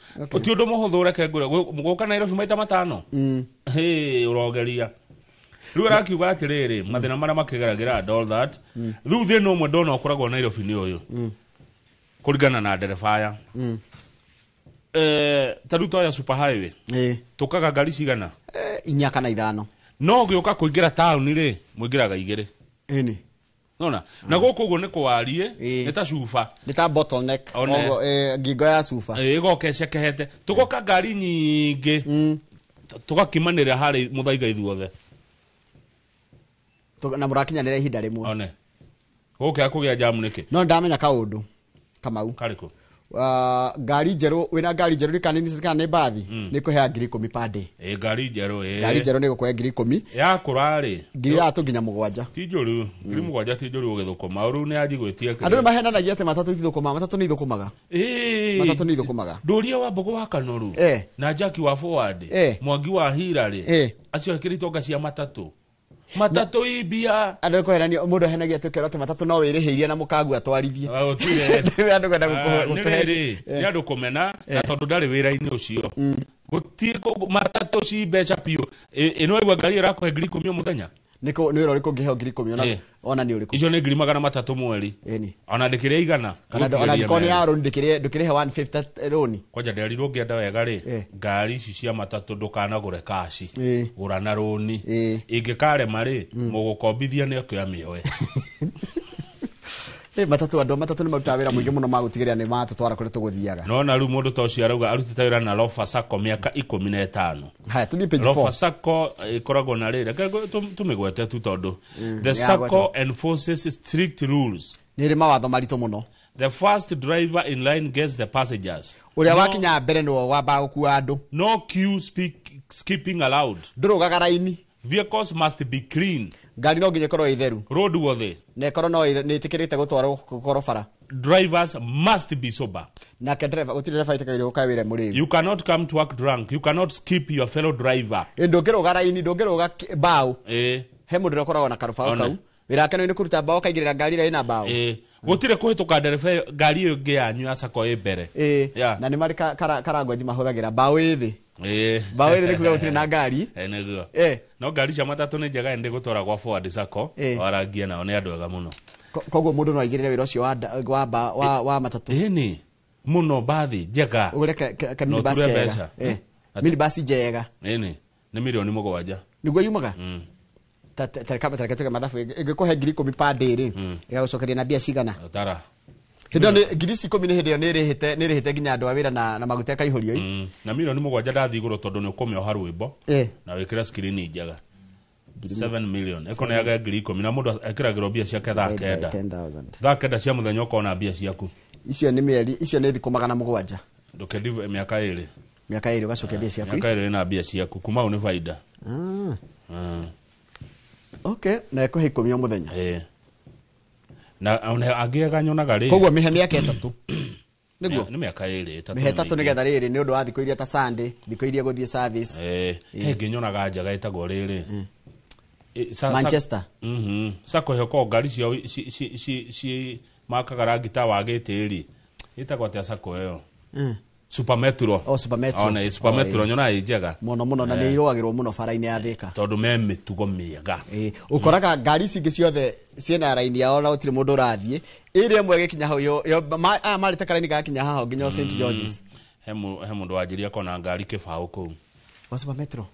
Ti ũndũ mũhũthũ, reke ngwĩre, gũka Nairobi maita 5. Hĩ, ũrogeria. Rĩu arakiuga atĩrĩrĩ, mathĩna marĩa makĩgeragĩra and all that. Rĩu thĩna ũmwe ndona ũkoragwo Nairobi nĩ ũyũ. Kũringana na ndereba aya. Ta rĩu twaya super highway. Tũkaga ngari cigana? 4 kana 5. No ũgĩũka kũingĩra taũni rĩ, mũingĩraga 2. Ĩni. Nona, na gũkũ ũguo nĩ kũwariĩ, nĩ ta cuba. Nĩ ta bottleneck. One. Oguo, ngingo ya cuba. Ĩgoka ĩcekehete. Tũgoka ngari nyingĩ. Tũgakimanĩrĩra harĩ mũthaiga ithuothe. Na mũrakinyanĩra ihinda rĩmwe. One. Gũkũ kũgĩa jamu nĩkĩ? No ndamenya kaũndũ Kamau. Karĩkũ? Ngari njerũ, wĩna ngari njerũ nĩ kana nĩ kana nĩ mbathi, nĩ kũheaga 10,000 per day. Ĩ, ngari njerũ, ĩ. Ngari njerũ nĩ gũkũhe 10,000. Yakũra rĩ? 3,000 nginya 7. Ti njũru. 7,000 ti njũru ũgĩthũkũma. Rĩu nĩ yanji gwĩtia kĩrĩa. Andũ nĩ mahenanagia atĩ matatũ ithũkũmaga, matatũ nĩ ithũkũmaga. Matatũ nĩ ithũkũmaga. Ndũria wa Mbogo wa Kanoru. Na Jackie wa Forward. Mwangi wa Hira rĩ. Acio ekĩrĩtwo itonga cia matatũ. Matatũ ibia. Andũ kũhenania, mũndũ ahenagia atĩ ũkerwo atĩ matatũ no wĩrĩhĩirie na mũkagu atwarithie. Gũtirĩ. Nĩ andũ kwenda Nĩ gũtũhe- rĩrĩ, nĩ andũ kũmena, na tondũ ndarĩ wĩra-inĩ ũcio. Gũtirĩ matatũ ci mbeca biũ. Ĩno waigua ngari ĩrakũhe 10,000 o mũthenya? Nĩ wĩra ũrĩkũ ũngĩheo 10,000 ona nĩ ũrĩkũ? Icio nĩ 300,000 mweri. Ĩni. Ona ndĩkĩrĩa igana. Kana ona angĩkorwo nĩ ya rũni ndũkĩrĩhe 150 rũni. Kwanja nderirwo ũngĩenda wega rĩ, ngari ici cia matatũ ndũkanagũre kaci. Gũra na rũni. Ĩngĩkarema rĩ, mũgũkombithia nĩ oke amĩoe. Matatũ, andũ a matatũ nĩ marutaga wĩra mũingĩ mũno ma gũtigĩrĩra nĩ matũtwara kũrĩa tũgũthiaga. Nona rĩu mũndũ ta ũcio arauga arutĩte wĩra na Rofa Sacco mĩaka 15. Haya, tũthiĩ page Rofa 4. Sacco ĩkoragwo na rĩrĩ, reke tũmĩgwete tu tondũ the nĩ Sacco yagwetwo. enforces strict rules. Nĩ ĩrĩ mawatho maritũ mũno. The first driver in line gets the passengers. Ũrĩa wakinya mbere nĩwe wambaga gũkua andũ. No queue skipping allowed. Ndũrũgaga raini. Vehicles must be clean. Ngari no nginya ĩkorwo ĩ theru. Roadworthy. Na ĩkorwo no nĩ ĩtĩkĩrĩte gũtwarwo gũkorwo bara. Drivers must be sober. Nake driver, gũtirĩ driver ĩtĩkagĩrwo gũka wĩra mũrĩu. You cannot come to work drunk. You cannot skip your fellow driver. Ĩ, ndũngĩrũga raini, ndũngĩrũga mbaũ. He mũndũ ũrĩa ũkoragwo na karũbaũ One. kau. Wĩra wake nĩ kũruta mbaũ akaigĩrĩra ngari ĩrĩa ĩna mbaũ. Gũtirĩ kũhĩtũka ndereba ĩyo, ngari ĩyo ĩngĩ yanyu ya Sacco ĩ mbere. Na nĩ marĩ karangwenji mahũthagĩra mbaũ ĩ thĩ. Mbaũ ĩ thĩ nĩ kuga gũtirĩ na ngari. Nĩguo. No ngari cia matatũ nĩ njega ĩndĩ gũtwara gwa Forward Sacco, warangie nao nĩ andũ ega mũno. Koguo mũndũ no aigĩrĩre wĩra ũcio wa matatũ. Ĩni, mũno mbathi njega. Ũgũre ka Na minibus ũture kega. mbeca. Minibus njega. Ĩni, nĩ 7 milioni. Nĩguo yumaga? Ta reke tuge mathabu, ĩngĩkũhe 10,000 per day rĩ, ĩgagũcokeria na mbia cigana? Tara. Hĩndĩ ĩyo ngiri ici 10 nĩ hĩndĩ ĩyo nĩ ĩrĩhĩte nginya andũ a wĩra na maguta ĩkaihũrio i. Na milioni 7 ndathiĩ igũrũ tondũ nĩ ũkũmĩoha rwĩmbo Eh. na wĩkĩre screen njega. 7 million ĩkũneaga ngiri 10 na mũndũ ekĩragĩrwo mbia ciake thaa Divide by 9. 10,000. Thaa 9 cia mũthenya ũkona mbia ciaku. Icio nĩ mĩeri, icio nĩ thikũ 700. Ndũkĩndive mĩaka 2. Mĩaka 2 ũgacokia mbia ciaku. Mĩaka 2 na mbia ciaku kuma hau nĩ baida. Ah. Okay, na ĩkũhe 10 o mũthenya. Eh. Na ona angĩega nyonaga rĩ. Koguo mĩhe mĩaka 3. Nĩguo? Nĩ mĩaka 2, 3. Mĩhe 3 nĩgetha rĩrĩ nĩ ũndũ wa thikũ iria ta Sunday, thikũ iria gũthiĩ service. Eh, he ĩngĩ nyonaga njega ĩtagwo rĩrĩ. Manchester. Sacco ĩyo ko ngari ciao ci makaga rangi ta wa gĩtĩri. Ĩtagwo atĩa Sacco ĩyo? Super Metro. Oh, Super Metro. Ona Super Metro Oh, nyonaga ĩ njega. Mũno mũno na nĩ irũagĩrwo mũno bara-inĩ ya Thika. Tondũ me mĩtugo mĩega. Ũkoraga ngari ici ingĩ ciothe ciĩna raini yao na gũtirĩ mũndũ ũrathiĩ. Ĩrĩa ĩmwe ĩgĩkinya hau aya marĩte karaini gakinya haha nginya o St George's. He mũndũ wanjĩria kona ngari kĩbaũ kũu. Wa Super Metro.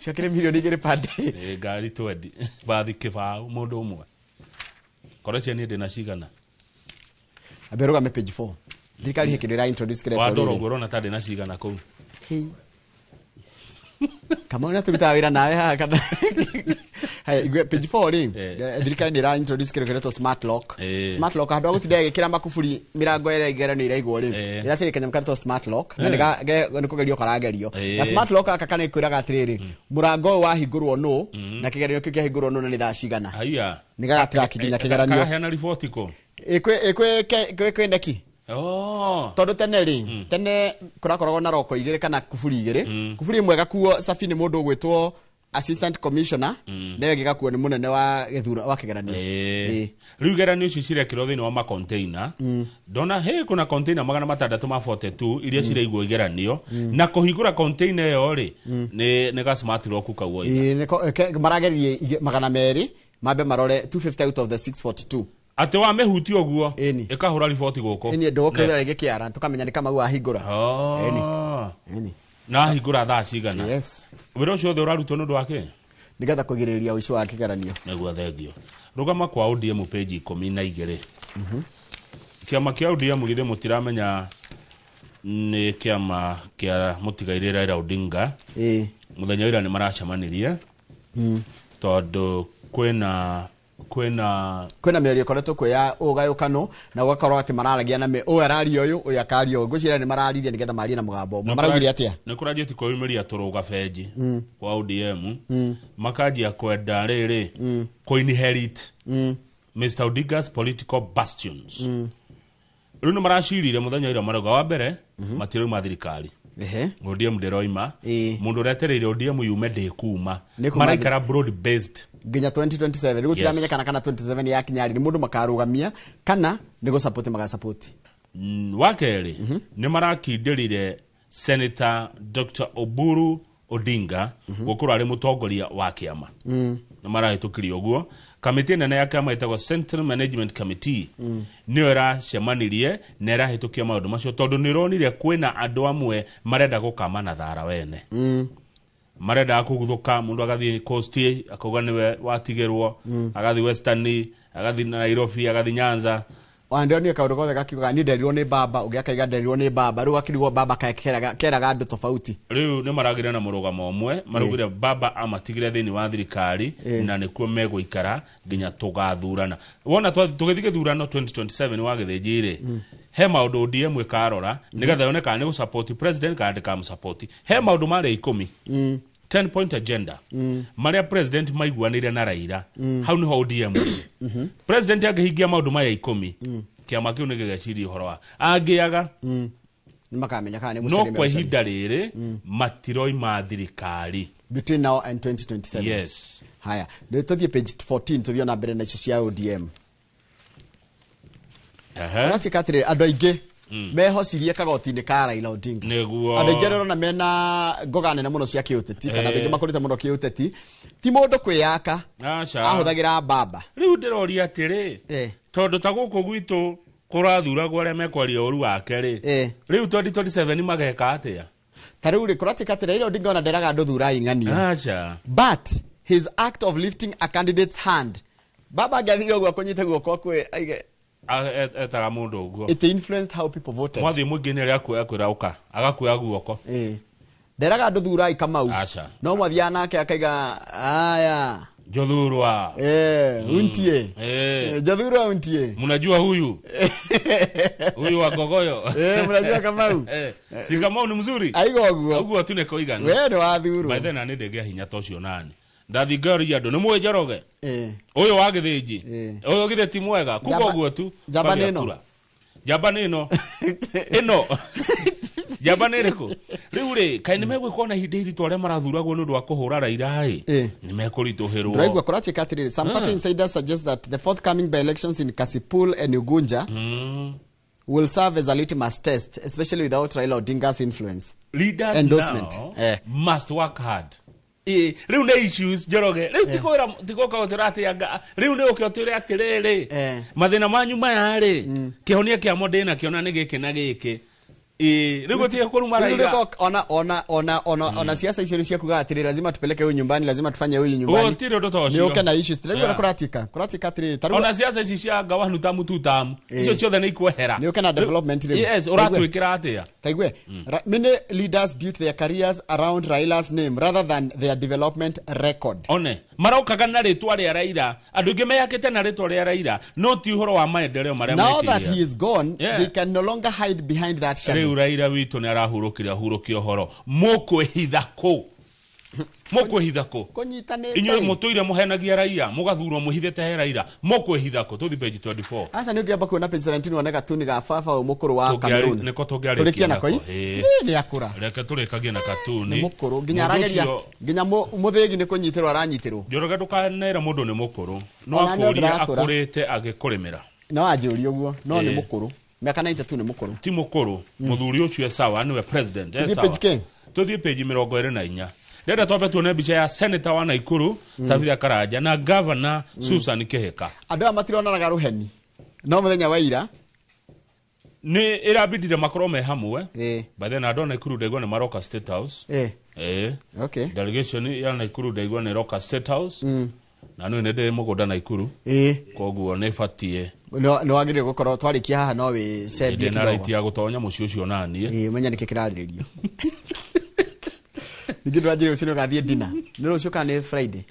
Ciakĩrĩ milioni 2 per day. Ĩ, ngari 20 bathi kĩbaũ mũndũ ũmwe. Korwo cia niĩ ndĩna cigana. Ambe rũgame page 4. Thirikari he kĩndũ ĩra introduce kĩretwo Wandora rĩrĩ. ũguo ũrona ta ndĩna cigana kũu. Kamau nĩ tũrutaga wĩra nawe haha kana. Haya, igue page 4 rĩ, thirikari nĩ ĩra introduce kĩndũ kĩretwo smart lock. Smart lock handũ ha gũtinda ĩgĩkĩra makuburi mĩrango ĩrĩa igeranio iraigwo rĩ, ĩracaria kanyamũ karetwo smart lock na nĩ kũgerio karagerio. Na smart lock gaka kana ĩkwĩraga atĩrĩrĩ, mũrango ũyũ wahingũrwo nũ na kĩgeranio kĩu kĩahingũrwo nũ na nĩ thaa cigana. Haiya. Nĩ gagatrack nginya kĩgeranio. Karaheana riboti kũ? Ĩkwĩ neki. Oh. Tondũ tene rĩ, tene kũrakoragwo na roko igĩrĩ kana kuburi igĩrĩ. Kuburi ĩmwe ĩgakuo cabi nĩ mũndũ ũgwĩtwo assistant commissioner, na ĩyo ĩngĩ ĩgakuo nĩ mũnene wa gĩthura wa kĩgeranio. Rĩu igeranio icio cirekĩrwo thĩinĩ wa macontainer. Ndona he kuna container 642 iria ciraigwo igeranio na kũhingũra container ĩyo rĩ nĩ ga smart lock kau oiga. Marageririe 200 mambe marore 250 out of the 642. Atĩ wamĩhutia ũguo ĩkahũra riboti gũkũ. Ĩni ndũgũkĩhũthĩra rĩngĩ kĩara tũkamenya nĩ Kamau wahingũra. Ĩni. Na ahingũra thaa cigana. Yes. Wĩra ũcio wothe ũrarutwo nĩ ũndũ wa kĩ? Nĩgetha kũgirĩrĩria ũici wa kĩgeranio. Nĩguo thengio. Rũgama kwa ODM page 12. Kĩama kĩa ODM githĩ mũtiramenya nĩ kĩama kĩa mũtigairĩ Raila Odinga. Mũthenya ũrĩa nĩ maracemanirie tondũ kwĩna mĩario ĩkoretwo kwĩ ya ũgayũkano na gũgakorwo atĩ mararagia na ũyũ araria ũyũ ũyũ akaria ũyũ. Ngwĩciria nĩ mararirie nĩgetha marie na mũgambo ũmwe. Maraugire atĩa? Nĩ kũranjĩtie kwĩyumĩria tũrũga benji kwa ODM makanjia kwenda rĩrĩ kũ-inherit Mr. Odinga's political bastions. Rĩu nĩ maracirire mũthenya ũrĩa marauga wa mbere matirauma thirikari. ODM ndĩroima. Mũndũ ũretereire ODM yume ndĩkuma. Maraikara broad based nginya 2027. Rĩu gũtiramenyekana kana 27 yakinya rĩ nĩ mũndũ makarũgamia kana nĩ gũsupport magasupport. Wa kerĩ nĩ marakindĩrire Senator Dr. Oburu Odinga gũkorwo arĩ mũtongoria wa kĩama. Nĩ marahĩtũkirie ũguo. Kamĩtĩ nene ya kĩama ĩtagwo Central Management Committee nĩyo ĩracemanirie na ĩrahĩtũkia maũndũ macio tondũ nĩ ĩronire kwĩna andũ amwe marenda gũkama na thara wene. Marendaga kũguthũka mũndũ agathiĩ Coast akauga nĩwe watigĩrwo, agathiĩ Western, agathiĩ Nairobi, agathiĩ Nyanza. Wandionire kaũndũ gothe gakiugaga niĩ nderirwo nĩ baba, ũngĩ akaiga nderirwo nĩ baba, rĩu akĩrigwo baba keraga andũ tofauti. Rĩu nĩ maragire na mũrũgamo ũmwe, maraugire baba amatigire thĩinĩ wa thirikari na nĩkuo megũikara nginya tũgathurana. Wona tũgĩthiĩ gĩthurano 2027 wa Gĩthĩnji rĩ, he maũndũ ODM ĩkarora nĩgetha yone kana nĩ gũsupport president kana ndĩkamũsupport. He maũndũ marĩa 10 10 point agenda marĩa president maiguanĩire na Raila. Hau nĩho ODM ĩrĩ. President angĩhingia maũndũ maya 10 kĩama kĩu nĩ gĩgeciria ũhoro wa angĩaga nĩ makamenya kana nĩ no gũcaria kwa megũcaria. ihinda rĩrĩ matiroima thirikari between now and 2027. Yes. Haya, rĩu tũthiĩ page 14 tũthiĩ na mbere na icio cia ODM. Ũratuĩka atĩrĩrĩ, andũ aingĩ mehocirie kagoti-inĩ ka Raila Odinga. Nĩguo. Andũ aingĩ arĩa ũrona mena ngoga nene mũno cia kĩũteti kana andũ aingĩ makũrĩte mũno kĩũteti ti mũndũ kwĩyaka ahũthagĩra mbamba. Rĩu ndĩroria atĩrĩ, tondũ ta gũkũ gwitũ kũrathuragwo arĩa mekwaria ũru wake rĩ, rĩu 2027 mageka atĩa? Ta rĩu rĩ, kũratuĩka atĩ Raila Odinga ona nderaga andũ thurai ng'ania. Aca. But his act of lifting a candidate's hand Baba angĩathire ũguo akũnyite guoko akwe aige Etaga mũndũ ũguo. It influenced how people voted. Mwathiĩ mũingĩ-inĩ arĩa akuoya kwĩra ũka agakuoya guoko. Nderaga andũ thurai Kamau. Aca. No mwathiaga nake akaiga aya Jothurwa. Untie. Jothurwa untie. Mnajua huyu huyu wa Gogoyo. Mnajua Kamau. Si Kamau ni mzuri. Aiga ũguo. Ũguo tu nĩkoigana. We nĩ wathurwo. By then nĩ ndĩgĩa hinya ta ũcio nani. Ndathi ngaria andũ nĩ mũĩ Njoroge. Ũyũ wa Gĩthĩnji. Ũyũ githĩ ti mwega. Kuga ũguo tu. Njamba nĩ ĩno. Njamba nĩ ĩno. Ĩno. Njamba nĩ ĩrĩkũ? Rĩu rĩ, kaĩ nĩ megwĩkwo na ihinda iritũ arĩa marathuragwo nĩ ũndũ wa kũhũra Raila ĩ? Nĩ mekũritũhĩrwo. Ndũraigua kũratuĩka atĩrĩrĩ, some party insiders suggest that the forthcoming by-elections in Kasipul and Ugunja will serve as a litmus test, especially without Raila Odinga's influence. Leaders endorsement. Now must work hard. Rĩu nĩ issues Njoroge. Rĩu tikũra tikoka ũtũrateanga. Rĩu nĩ ũke ũtwĩre atĩrĩrĩ. Mathĩna manyu maya rĩ, kĩhonia kĩamo ndĩnakĩo na nĩ gĩkĩ na gĩkĩ. Rĩu gũtirĩ kũruma Raila. Ona siasa icio cia kuga atĩrĩ lazima tupeleke huyu nyumbani, lazima tufanye huyu nyumbani. Gũtirĩ ũndũ ta ũcio. Nĩ ũke na issues. Tũraigua kũratika. Kũratika atĩrĩ. Ta rĩu Ona siasa ici cia ngawanu tamu tu tamu. Icio ciothe nĩ ikwehera. Nĩ ũke na development rĩu. Yes, ũratwĩkĩra atĩa? Taigue. Many leaders built their careers around Raila's name rather than their development record. One, marokaga na rĩtwa rĩa Raila. Andũ aingĩ meyakĩte na rĩtwa rĩa Raila, no ti ũhoro wa maendeleo marĩa Now that mekĩire. he is gone, they can no longer hide behind that shadow. Rĩu Raila witũ nĩ arahurũkire ahurũkie ũhoro. Mũkwĩhitha kũ? Mũkwĩhitha kũ? Kũnyitanĩte. Inyuĩ mũtũire mũhenagia raia, mũgathurwo mũhithĩte he Raila. Mũkwĩhitha kũ? Tũthiĩ page 24. Aca nĩ ũngĩamba kuona page 17 wone gatuni ga baba ũyũ mũkũrũ wa Cameroon. Nĩko tũngĩarĩkia Tũrĩkie nako. nako. Nĩ akũra. Reke tũrĩkagie na katuni. Nĩ mũkũrũ nginya Mũndũ arageria ũcio- nginya mũthĩgi nĩ kũnyitĩrwo aranyitĩrwo. Njoroge ndũkanere mũndũ nĩ mũkũrũ. No Ona nĩ akũrie ndĩrakũra. akũrĩte agĩkũrĩmĩra. No anjũrie ũguo, no nĩ mũkũrũ. Mĩaka 92 nĩ mũkũrũ. Ti mũkũrũ. Mũthuri ũcio e sawa nĩwe president. E Tũthiĩ sawa. page kĩ? Tũthiĩ page 24. Ndĩrenda twambe tuone mbica ya senator wa Nakuru Tabitha Karanja na governor Susan Kihika. Andũ aya matironanaga rũheni. No mũthenya wa ira nĩ ĩrabindire makorwo me hamwe. By then andũ a Nakuru ndaigua nĩ maroka State House. Okay. Delegation ya Nakuru ndaigua nĩ ĩroka State House. Na nĩ ndĩ mũgũnda Nakuru. Koguo nĩ batiĩ. Nĩ wagĩrĩire gũkorwo twarĩkia haha no wĩcembie Ndĩ na kidogo. right ya gũtonya mũciĩ ũcio naniĩ. Ũmenye nĩkĩ kĩrarĩrĩrio. Ningĩ ndũranjĩre rũciũ nĩ ũgathiĩ dinner. Nĩ rũciũ kana nĩ Friday?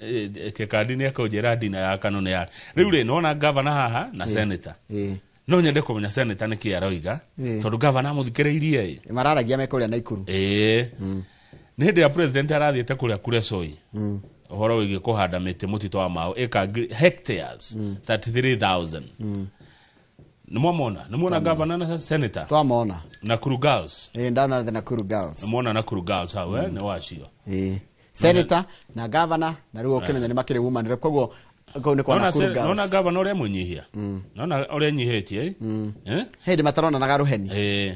Kĩkandi nĩ ekũnjĩra dinner ya kano nĩ ya. Rĩu rĩ, nĩwona governor haha na senator. No nyende kũmenya senator nĩkĩ aroiga. Tondũ governor amũthikĩrĩirie ĩ. Mararagia me kũrĩa Nakuru. Nĩ hĩndĩ ya president arathiĩte kũrĩa Kuresoi. Ũhoro wĩgiĩ kũhanda mĩtĩ mũtitũ wa Mau ĩka hectares 33,000. Nĩ mwamona? Nĩ muona governor na senator? Twamona. Nakuru Girls. Ndona the Nakuru Girls. Nĩ muona Nakuru Girls hau, nĩ wacio. Senator na governor na rĩu ũkĩmenya nĩ makĩrĩ woman rep koguo kũu nĩ kwa Nakuru Girls. Nona governor ũrĩa mũnyihia. Nona ũrĩa nyihĩtie. Hĩndĩ mataronanaga rũheni.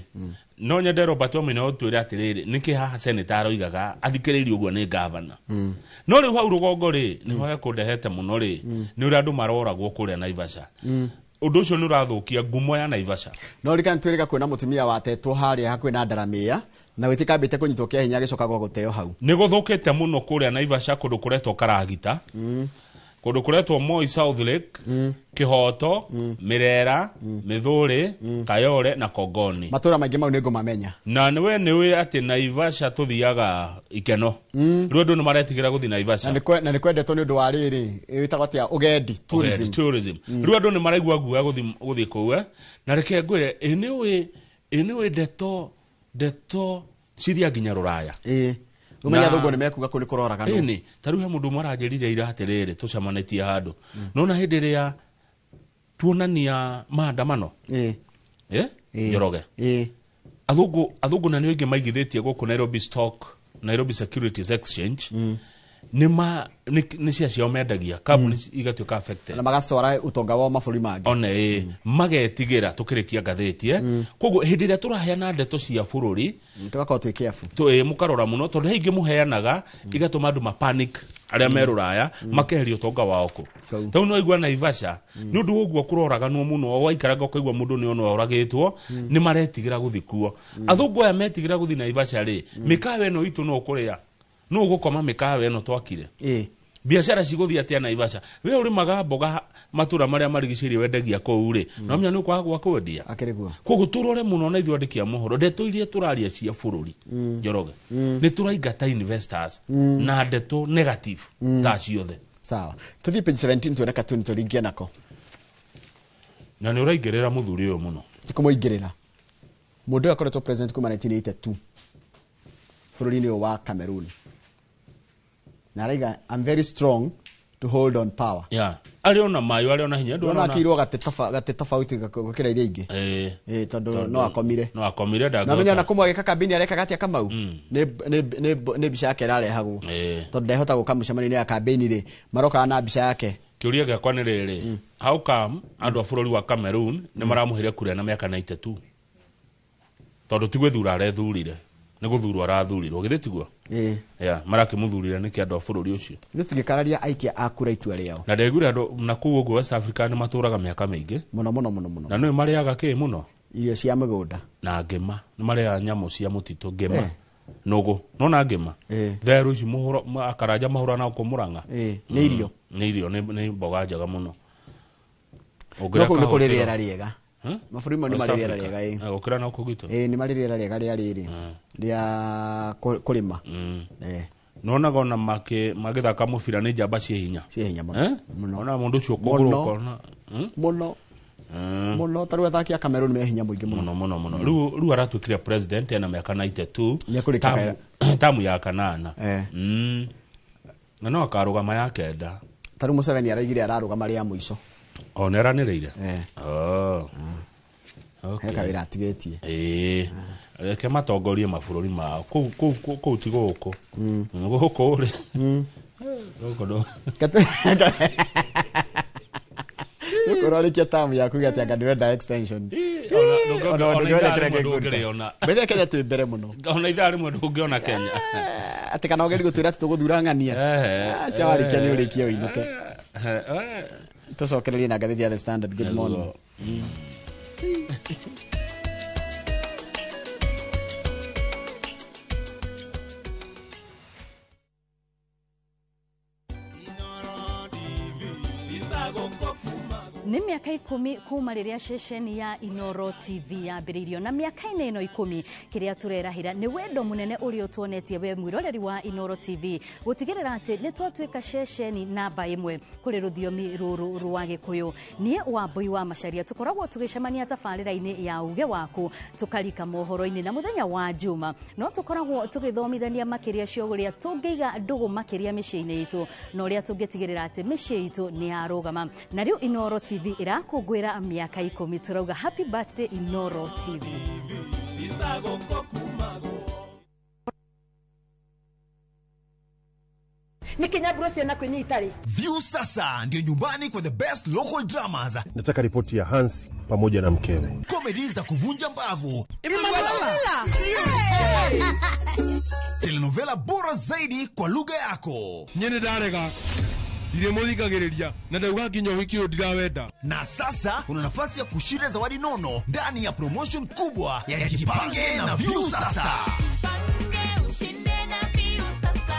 No nyende Robert Omine ũtwĩre atĩrĩrĩ, nĩkĩ haha senator aroigaga athikĩrĩirio ũguo nĩ governor. No rĩu hau rũgongo rĩ, nĩho hekũndehete mũno rĩ, nĩ ũrĩa andũ maroragwo kũrĩa Naivasha. Ũndũ ũcio nĩ ũrathũkia ngumo ya Naivasha. No rika nĩtwĩrĩga kuona mũtumia watetwo harĩa hakuhĩ na Ndaramĩa na gwĩtĩka ambĩte kũnyitwo kĩa hinya agĩcoka gwa gũteo hau. Nĩ gũthũkĩte mũno kũrĩa Naivasha kũndũ kũretwo Karagita. Kũndũ kũretwo Moi South Lake, Kĩhoto, Mĩrera, Mĩthũrĩ, Kayore na Kongoni. Matũra maingĩ mau nĩ ngũmamenya. Na nĩwe nĩũĩ atĩ Naivasha tũthiaga ikeno. Rĩu andũ nĩ maretigĩra gũthiĩ Naivasha. Na nĩ kwendetwo nĩ ũndũ wa rĩrĩ, ĩtagwo atĩa, ũgendi, tourism. Tourism. Rĩu andũ nĩ maraigua guoya gũthiĩ kũu. Na reke ngwĩre, ĩ nĩũĩ ndeto cithia nginya rũraya. Umenya thũngũ nĩ mekuga kũu nĩ kũroraganwo. Ĩni, ta rĩu he mũndũ ũmwe aranjĩrire ira atĩrĩrĩ, tũcemanĩtie handũ. Nona hĩndĩ ĩrĩa tuonania maandamano. Njoroge. Athũngũ na nĩ aingĩ maigithĩtie gũkũ Nairobi Stock, Nairobi Securities Exchange. Nĩ cia ciao mendagia, kambuni igatuĩka affected. Na magacora ũtonga wao mabũrũri mangĩ. One magetigĩra tũkĩrĩkia ngathĩti. Koguo hĩndĩ ĩrĩa tũraheana ndeto cia bũrũri, tũgakorwo twĩ careful. Mũkarora mũno tondũ he ingĩ mũheanaga igatũma andũ ma panic arĩa me rũraya makeheria ũtonga wao kũ. Tau no igua Naivasha nĩ ũndũ ũguo kũroraganwo mũno, waikaranga ũkaigua mũndũ nĩ ona oragĩtwo, nĩ maretigĩra gũthiĩ kuo. Athũngũ aya metigĩra gũthiĩ Naivasha rĩ, mĩkawa ĩno itũ no ũkũrĩa. No ũgũkoma mĩkawa ĩno twakire. Biacara cigũthiĩ atĩa Naivasha? We ũrĩmaga mboga matũra marĩa marigicĩirie wendagia kũu rĩ, no menya nĩ ũkwaga gwa kwendia. Akĩrĩ guo. Koguo tũrore mũno na ithuĩ andĩki a mohoro ndeto iria tũraria cia bũrũri, Njoroge, nĩ tũraingata investors na ndeto negative ta ciothe. Sawa, tuthiĩ page 17 tuone katuni tũringie nako. Na nĩ ũraingĩrĩra mũthuri ũyũ mũno. Ti kũmũingĩrĩra. Mũndũ ũyũ akoretwo president kuma 1982 bũrũri-inĩ ũyũ wa Cameroon, na araiga, "I'm very strong to hold on power." Yeah, arĩ ona mayo, arĩ ona hinya. Ndona akĩirwo gatĩ tofauti gũkĩra iria ingĩ. Tondũ no akomire. No akomire. Na menya na kũmwe agĩka kambini arekaga atĩa Kamau, nĩ mbica yake ĩrarehagwo, tondũ ndehota gũka mũcemanio-inĩ ya kambĩini rĩ, marokaga na mbica yake. Kĩũria gĩakwa nĩ rĩrĩ, how come andũ a bũrũri wa Cameroon nĩ maramũheire kura na mĩaka 92, tondũ ti gwĩthura arethurire, nĩ gũthurwo arathurirwo, githĩ tiguo? Ĩĩ. Yeah, marakĩmũthurire nĩkĩ andũ a bũrũri ũcio? Ithuĩ tũgĩkararia aikia a kura itua rĩao. Na ndegwire andũ na kũu ũguo West Africa nĩ matũraga mĩaka mĩingĩ mũno mũno mũno mũno. Na nĩũĩ marĩaga kĩ mũno? Irio cia mĩgũnda. Na ngĩma. Nĩ marĩaga nyamũ cia mũtitũ, ngĩma, nũgũ, nona ngĩma, therũ ici akaranja mahũra na kũmũrang'a. Nĩ irio. Nĩ irio, nĩ mboga njega mũno. No kũu nĩ kũrĩ rĩera rĩega. Mabũrũri mau nĩ marĩ rĩera rĩega, ĩĩ. Gũkĩra na gũkũ gwitũ. Ĩĩ, nĩ marĩ rĩera rĩega rĩa rĩrĩ rĩa kũrĩma. Nonaga ona magĩthaka mũbira nĩ njamba ciĩ hinya. Ciĩ hinya mũno. Ona mũndũ ũcio kũgũrũ ũkona mũno mũno. Ta rĩu athaki a Cameroon me hinya mũingĩ mũno. Mũno mũno mũno. Rĩu aratuĩkire president ena mĩaka 92. Nĩekũrĩkia. Tamu ya kanana. Na no akarũgama ya kenda. Ta rĩu Museveni araigire ararũgama rĩa mũico. O nĩ aranĩrĩire. He kawĩra atigĩtie. Ĩĩ, reke matongorie mabũrũri mao kũu kũu kũu, ti gũkũ. Gũkũ rĩ, gũkũ ndũ gũkũ ũrarĩkia tamu yaku gĩatĩ anga ndĩrenda extension. Ona ndũngĩona kĩrĩa kĩngũruta. Mbere Kenya twĩ mbere mũno. Ona ithaa rĩmwe ndũngĩona Kenya. Atĩ kana ũgerie gũtwĩra atĩ tũgũthura ng'ania. Aca warĩkia nĩ ũrĩkie ũinũke. Tũcokererie na ngathĩti ya The Standard. Good morning. Nĩ mĩaka 10 kuma rĩrĩa ceceni ya Inoro TV yambĩrĩirio, na mĩaka-inĩ ĩno 10 kĩrĩa tũrerahĩra nĩ wendo mũnene ũrĩa ũtuonetie we mwĩroreri wa Inoro TV gũtigĩrĩra atĩ nĩ twatuĩka ceceni namba 1 kũrĩ rũthiomi rũrũ rwa Gĩkũyũ. Niĩ Wambui wa Macharia tũkoragwo tũgĩcemania tabarĩra-inĩ ya Uge Waku, tũkarika mohoro-inĩ, na mũthenya wa Juma no tũkoragwo tũgĩthomithania makĩria cia ũrĩa tũngĩiga ndũgũ makĩria mĩciĩ-inĩ itũ na ũrĩa tũngĩtigĩrĩra atĩ mĩciĩ itũ nĩ yarũgama. Na rĩu Inoro TV irakũngũĩra mĩaka 10, tũrauga happy birthday Inoro TV. Nĩ Kenya bro ciana kwĩnyi itarĩ. View sasa ndio nyumbani kwa the best local dramas. Nataka ripoti ya Hansi pamoja na mkewe. Comedy za kuvunja mbavu. Telenovela bora zaidi kwa lugha yako. Nyene ndarega. Ndiremuthikagĩrĩria na ndauga nginya ũhiki ũyũ ndirawenda. Na sasa una nafasi ya kushinda zawadi nono ndani ya promotion kubwa ya Jipange na View Sasa. Jipange ushinde na View Sasa.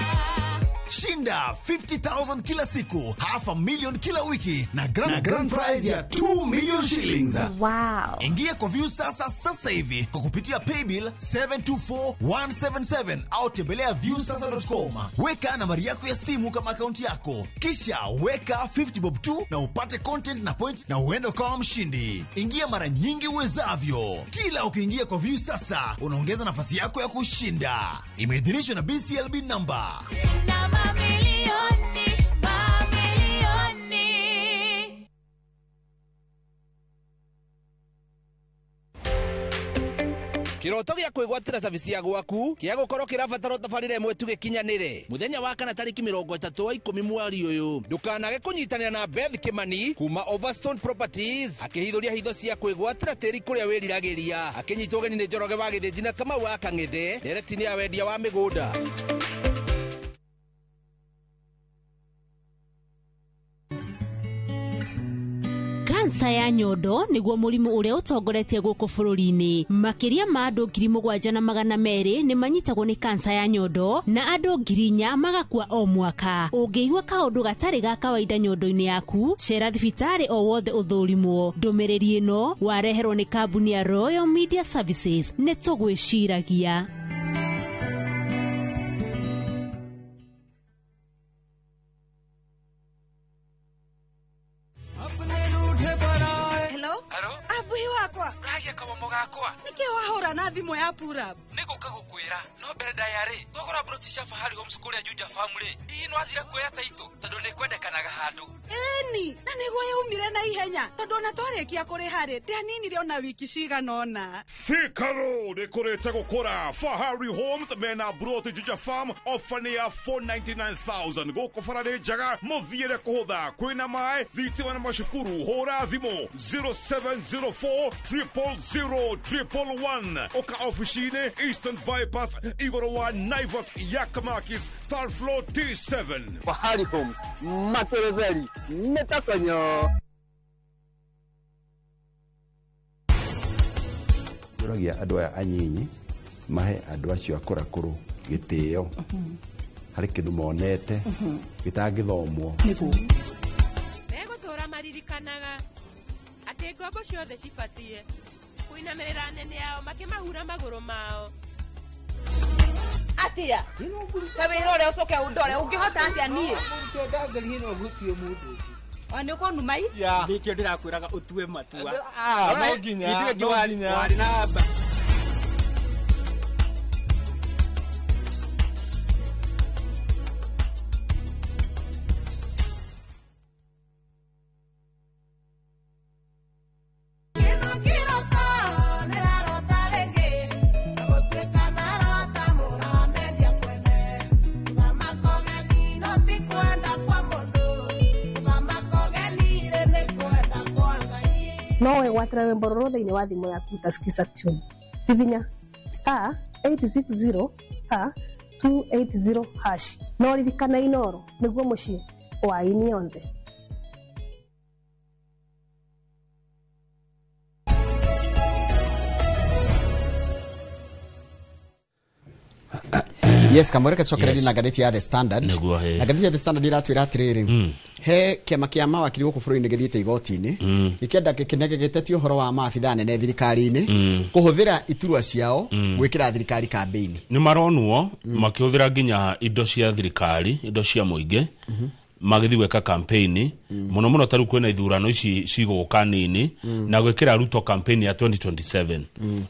Shinda 50,000 kila siku, 500,000 kila wiki na grand prize ya 2 million shillings. Wow. Ingia kwa View Sasa sasa hivi kwa kupitia paybill 724177 au tembelea viewsasa.com. Weka nambari yako ya simu kama akaunti yako, kisha weka 50 bob tu na upate content na point na uende kama mshindi. Ingia mara nyingi uwezavyo. Kila ukiingia kwa View Sasa unaongeza nafasi yako ya kushinda. Imeidhinishwa na BCLB number. Shinda mamilioni, mamilioni. Kiroto gĩa kwĩgwatĩra cabici ya gwaku kĩa gũkorwo kĩrabatara ũtabarĩre ĩmwe tu gĩkinyanĩre mũthenya wa kana tarĩki 30 wa 10 mweri ũyũ. Ndũkanage kũnyitanĩra na Beth Kimani kuma Overstone Properties akĩhithũria hitho cia kwĩgwatĩra tĩri kũrĩa wĩriragĩria, akĩnyitwo ũgeni nĩ Njoroge wa Gĩthĩnji na Kamau wa Kang'ethe ndereti-inĩ ya wendia wa mĩgũnda. Kansa Kansa ya nyondo nĩguo mũrimũ ũrĩa ũtongoretie gũkũ bũrũri-inĩ. Makĩria ma andũ 7,200 nĩ manyitagwo nĩ kansa ya nyondo na andũ 4,000 magakua o mwaka. Ũngĩigua kaũndũ gatarĩ ga kawaida nyondo-inĩ yaku, cera thibitarĩ o wothe ũthũrimwo. Ndũmĩrĩri ĩno wareherwo nĩ kambuni ya Royal Media Services. Nĩ tũgwĩciragia. Nĩkĩ wahũra na thimũ ya purab? Nĩgũka gũkwĩra no mbere ndaya rĩ twagũra broti cia Fahari Homes kũrĩa Juja Farm rĩ hihi nĩwathire kuoya taitũ tondũ nĩkwendekanaga handũ. Ĩni na nĩguo yaumire na ihenya tondũ ona twarĩkia kũrĩha rĩ ndianinire ona wiki cigana ũna. Thika Road ĩkũrĩte gũkũra. Fahari Homes mena broti Juja Farm ofa nĩ ya 499,000 gũkũ bara nĩ njega mũthiĩre kũhũtha kwĩna maĩ thitima na macukuru. Hũra thimũ 0704 000 111 oka oficinĩ Eastern Bypass igũrũ wa Naivas Yakamakis third floor T7. Fahari Homes materetheri nĩtakonyo. Tũragia andũ aya anyinyi mahe andũ acio akũrakũrũ gĩtĩo harĩ kĩndũ monete gĩtangĩthomwo. Megũtũra maririkanaga atĩ ngombo ciothe cibatie kũinamĩrĩra anene ao makĩmahura magũrũ mao. Atia ta wĩra ũrĩa ũcoke ũndore ũngĩhota atĩa niĩ? O nĩ ũkũnuma i? Nĩkĩo ndĩrakwĩraga ũtue matua. No nginya warĩ na mba. No wegwatĩra rwĩmbo rũrũ thĩinĩ wa thimũ yaku utasikiza tune. Hihinya star 860 star 280 hash. No ririkana Inooro nĩguo mũciĩ wa aini othe. Yes, kamwere gacokereria na ngathĩti ya The Standard. Na ngathĩti ya The Standard iratwĩra atĩrĩrĩ, he kĩama kĩa mawakiri gũkũ bũrũri-inĩ gĩthiĩte igoti-inĩ gĩkĩenda gĩkĩnege gĩtetie ũhoro wa maabithaa nene thirikari-inĩ kũhũthĩra iturwa ciao gwĩkĩra thirikari kambĩini. Nĩ maronwo makĩhũthĩra nginya indo cia thirikari, indo cia mũingĩ magĩthiĩ gwĩka campaign mũno mũno ta rĩu kwĩna ithurano ici cigũka nini na gwĩkĩra Ruto campaign ya 2027.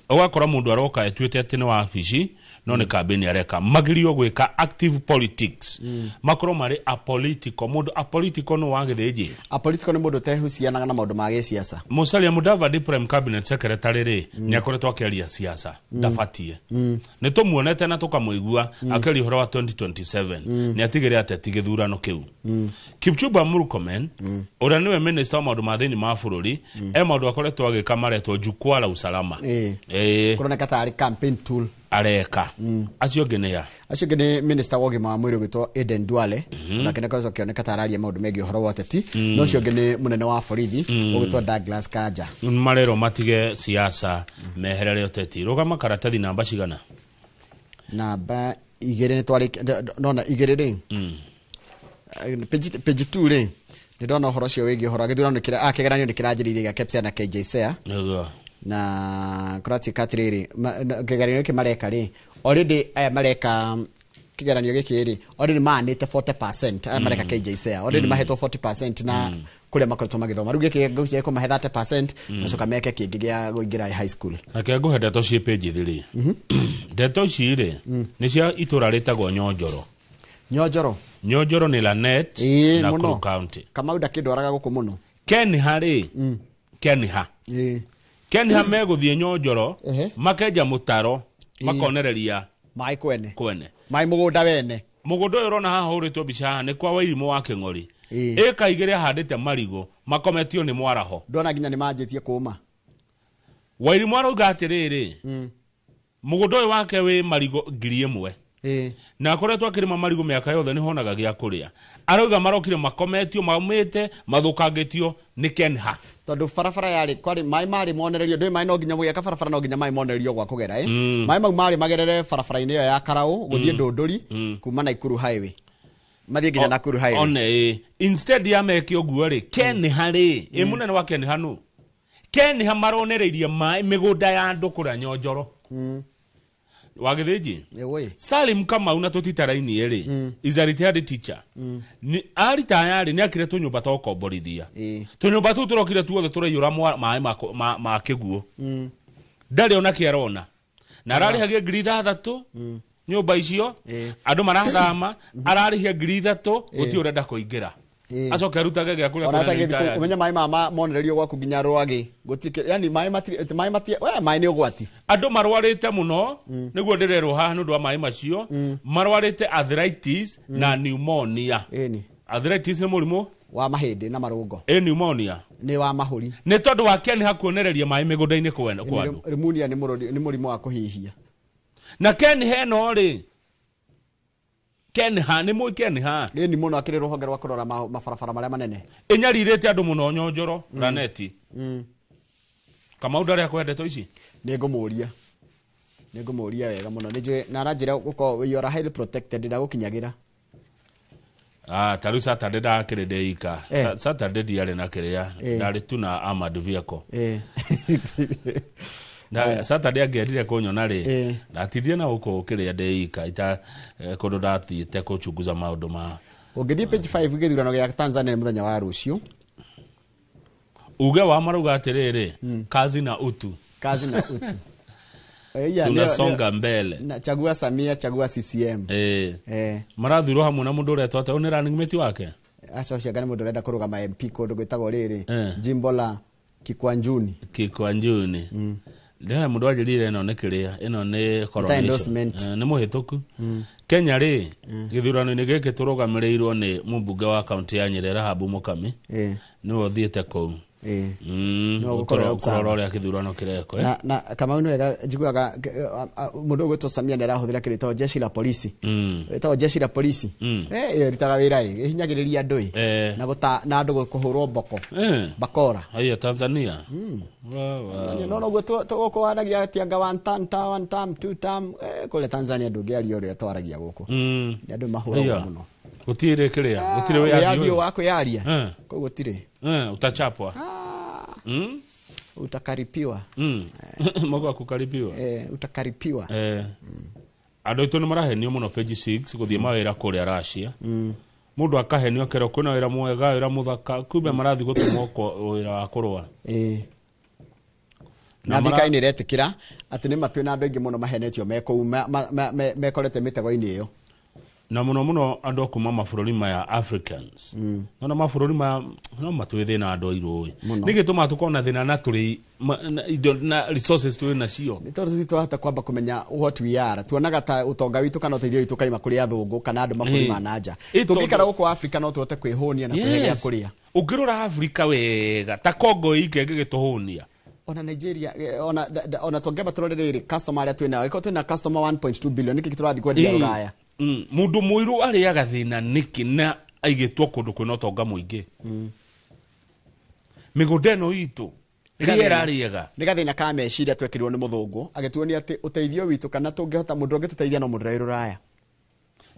Ũgakora mũndũ aroka etuĩte atĩ nĩ wabici no nĩ campaign areka. Magirio gwĩka active politics, makorwo marĩ apolitical. Mũndũ apolitical nĩ wa gĩthĩnji. Apolitical nĩ mũndũ ũtehucianaga na maũndũ ma gĩciaca. Musalia Mudavadi prime cabinet secretary rĩ nĩ akoretwo akĩaria siasa ndabatie. Nĩ tũmuonete na tũkamũigua akĩaria ũhoro wa 2027 nĩ atigĩrĩre ateti gĩthurano kĩu. Kipchumba Murkomen ũrĩa nĩwe minister wa maũndũ ma thĩinĩ ma bũrũri e maũndũ akoretwo agĩka maretwo jukwaa la usalama. Kũroneka tarĩ campaign tool areka. Acio ũngĩ nĩ ya acio ũngĩ nĩ minister wa ũgima wa mwĩrĩ ũgwĩtwo Aden Duale, onake nĩ akoretwo akĩoneka ta araria maũndũ megiĩ ũhoro wa ũteti. No ũcio ũngĩ nĩ mũnene wa borithi ũgwĩtwo Douglas Kanja. Marerwo matige siasa meherere ũteti. Rũgama karatathi namba cigana? Namba igĩrĩ nĩ twarĩ nona igĩrĩ rĩ page 2 rĩ nĩ ndona ũhoro ũcio wĩgiĩ ũhoro gĩthurano kĩrĩa kĩgeranio nĩ kĩranjĩrĩirie gĩa KEPSEA na KJSEA. Na kũratuĩka atĩrĩrĩ kĩgeranio gĩkĩ mareka rĩ already aya mareka kĩgeranio gĩkĩ rĩ already maanĩte 40% aya mareka KJSEA already mahetwo 40% na kũrĩa makoretwo magĩthoma. Rĩu gĩkĩ ngũciria kũmahe 30% macoka meke kĩngĩ gĩa kũingĩra high school. Reke ngũhe ndeto ciĩ page 3. Ndeto ici rĩ nĩ cia itũra rĩtagwo Nyonjoro. Nyonjoro. Nyonjoro nĩ Lanet Nakuru County. Kamau ndakĩndwaraga gũkũ mũno. Kenha rĩ Kenha. Kenha megũthiĩ Nyonjoro makenja mũtaro makonereria maĩ kwene. Kwene. Maĩ mũgũnda wene. Mũgũnda ũyũ ũrona haha hũrĩtwo mbica haha nĩ kwa Wairimũ wa Kĩng'ori. Ĩka igĩrĩ ahandĩte marigũ makometio nĩ mwaraho. Ndona nginya nĩ manjĩtie kũma. Wairimũ arauga atĩrĩrĩ mũgũnda ũyũ wake wĩ marigũ 1,000. Na akoretwo akĩrĩma marigũ mĩaka yothe nĩ honaga gĩa kũrĩa. Arauga marokire makometio, maumĩte, mathũkangĩtio nĩ Kenha. Tondũ barabara yarĩ kwarĩ maĩ marĩ monererio, ndũĩ maĩ no nginya mũgĩaka barabara no nginya maĩ monererio gwa kũgera ĩ. Maĩ mau marĩ magerere barabara-inĩ ĩyo ya Karaũ gũthiĩ Ndũndũri kuma Nakuru Highway, mathiĩ nginya Nakuru Highway. One ĩ instead ya meke ũguo rĩ, Kenha rĩ, ĩ mũnene wa Kenha nũ? Kenha maronereirie maĩ mĩgũnda ya andũ kũrĩa Nyonjoro. Wa Gĩthĩnji. Salim Kamau na tũtitaraini rĩ, is a retired teacher. Ni aritaya rĩ, nĩ akire tũnyũmba twa gũkomborithia. Tũnyũmba tũu tũrokire tuothe tũraiyũra maĩ ma kĩguũ. Ndarĩ ona kĩ arona. Na ararĩhagia 6,000 nyũmba icio, andũ marathama, ararĩhia 3,000, gũtirĩ ũrenda kũingĩra. Acoke arutage gĩa kũrĩa ona kũrĩa nĩ retired. Ũmenye maĩ ma monererio gwaku nginya rwagĩ gũtirĩ, yani maĩ matiri, maĩ mati, we maĩ nĩ ũgwati. Andũ marwarĩte mũno, nĩguo ndĩrerwo haha nĩ ũndũ wa maĩ macio, marwarĩte arthritis na pneumonia. Arthritis nĩ mũrimũ wa mahĩndĩ na marũngo. Ĩ pneumonia nĩ wa mahũri. Nĩ tondũ wa Kenha kuonereria maĩ mĩgũnda-inĩ kwa andũ. Pneumonia nĩ mũrimũ wa kũhihia. Na Kenha ĩno rĩ, Kenha nĩ mũĩ Kenha? Ĩ ni mũno akĩrĩ rũhonge rwa kũrora mabarabara marĩa manene. Ĩnyarirĩte andũ mũno Nyonjoro, Raneti. Kamau ndarĩ akwendete ici? Nĩ ngũmũria. Nĩ ngũmũria wega mũno. Nĩ njũĩ na aranjĩra gũkorwo you are highly protected, ndagũkinyagĩra. Ta rĩu Saturday ndakĩrĩ ndĩika. Saturday ndiarĩ na kĩrĩa, ndarĩ tu na Ahmad Vieko. Na Saturday angĩendire kũnyona rĩ, ndatindire na gũkũ kĩrĩa ndĩika, ita kũndũ ndathiĩte kũchunguza maũndũ ma. Ũngĩthiĩ page 5 gĩthurano gĩa Tanzania nĩ mũthenya wa rũciũ. Uge wa marauga atĩrĩrĩ, kazi na utu. Kazi na utu. Tunasonga mbele. Na chagua Samia, chagua CCM. Marathurwo hamwe na mũndũ ũretwo atĩa, ũyũ nĩ running mate wake? Aca ũcio anga nĩ mũndũ ũrenda kũrũgama MP kũndũ gwĩtagwo rĩrĩ, jimbo la Kikwanjuni. Kikwanjuni. Ndĩhoya mũndũ anjĩrire ĩno nĩ kĩrĩa, ĩno nĩ coronation. Endorsement. Nĩ mũhĩtũku. Kenya rĩ, gĩthurano-inĩ gĩkĩ tũrũgamĩrĩirwo nĩ mũmbunge wa kaunti ya Nyĩrĩ Rahabu Mũkami. Nĩwe ũthiĩte kũu. No gũkorwo Kũrora ũrĩa gĩthurano kĩrekwo. Na Kamau nĩ wega njiguaga mũndũ ũgwĩtwo Samia nĩ arahũthĩra kĩndũ gĩtagwo jeshi la polisi. Ĩtagwo jeshi la polisi. Ĩyo ĩrutaga wĩra ĩ, ĩhinyagĩrĩria andũ ĩ. Na gũta na andũ kũhũrwo mboko. Bakora. Haya Tanzania. No no guo gũkũ waragia atĩ anga one term, one term, two term, kũrĩa Tanzania ndũngĩaria ũrĩa twaragia gũkũ. Nĩ andũ mahũragwo mũno. Gũtirĩ kĩrĩa, gũtirĩ wĩyathi wa kwĩyaria. Kũu gũtirĩ. Utachapwa. Utakaripiwa. Mogo kukaripiwa. Utakaripiwa. Andũ aitũ nĩ marahenio mũno page 6 gũthiĩ mawĩra kũrĩa Russia. Mũndũ akahenio akerwo kwĩna wĩra mwega, wĩra mũthaka, kumbe marathiĩ gũtũmwo wĩra wa kũrũa. Na thirikari nĩ ĩretĩkĩra atĩ nĩ matwĩ na andũ aingĩ mũno mahenetio me kũu mekorete mĩtego-inĩ ĩyo. Na mũno mũno andũ a kuma mabũrũri maya Africans. Nona mabũrũri maya no matwĩ thĩna andũ airũ ĩ. Nĩkĩ tũmaga tũkorwo na thĩna na tũrĩ indo na resources twĩ nacio? Nĩ tondũ tũtihota kwamba kũmenya what we are. Tuonaga ta ũtonga witũ kana ũteithio witũ kaima kũrĩ athũngũ kana andũ mabũrũri ma na nja. Tũngĩikara gũkũ Africa no tũhote kwĩhũnia na kwĩhe gĩa kũrĩa. Ũngĩrora Africa wega ta Congo ike ĩngĩgĩtũhũnia. Ona Nigeria, ona tũngĩamba tũrore rĩrĩ customer arĩa twĩnao, ĩkorwo twĩna customer 1.2 billion, nĩkĩ tũrathiĩ kwendia Rũraya? Mũndũ mũirũ arĩaga thĩna nĩkĩ na aigĩtwo kũndũ kwĩna ũtonga mũingĩ? Mĩgũnda ĩno itũ rĩera rĩega. Nĩ gathĩna ka meciria twekĩrirwo nĩ mũthũngũ agĩtuonia atĩ ũteithio witũ kana tũngĩhota mũndũ ũngĩtũteithia no mũndũ ũrĩa wĩ Rũraya.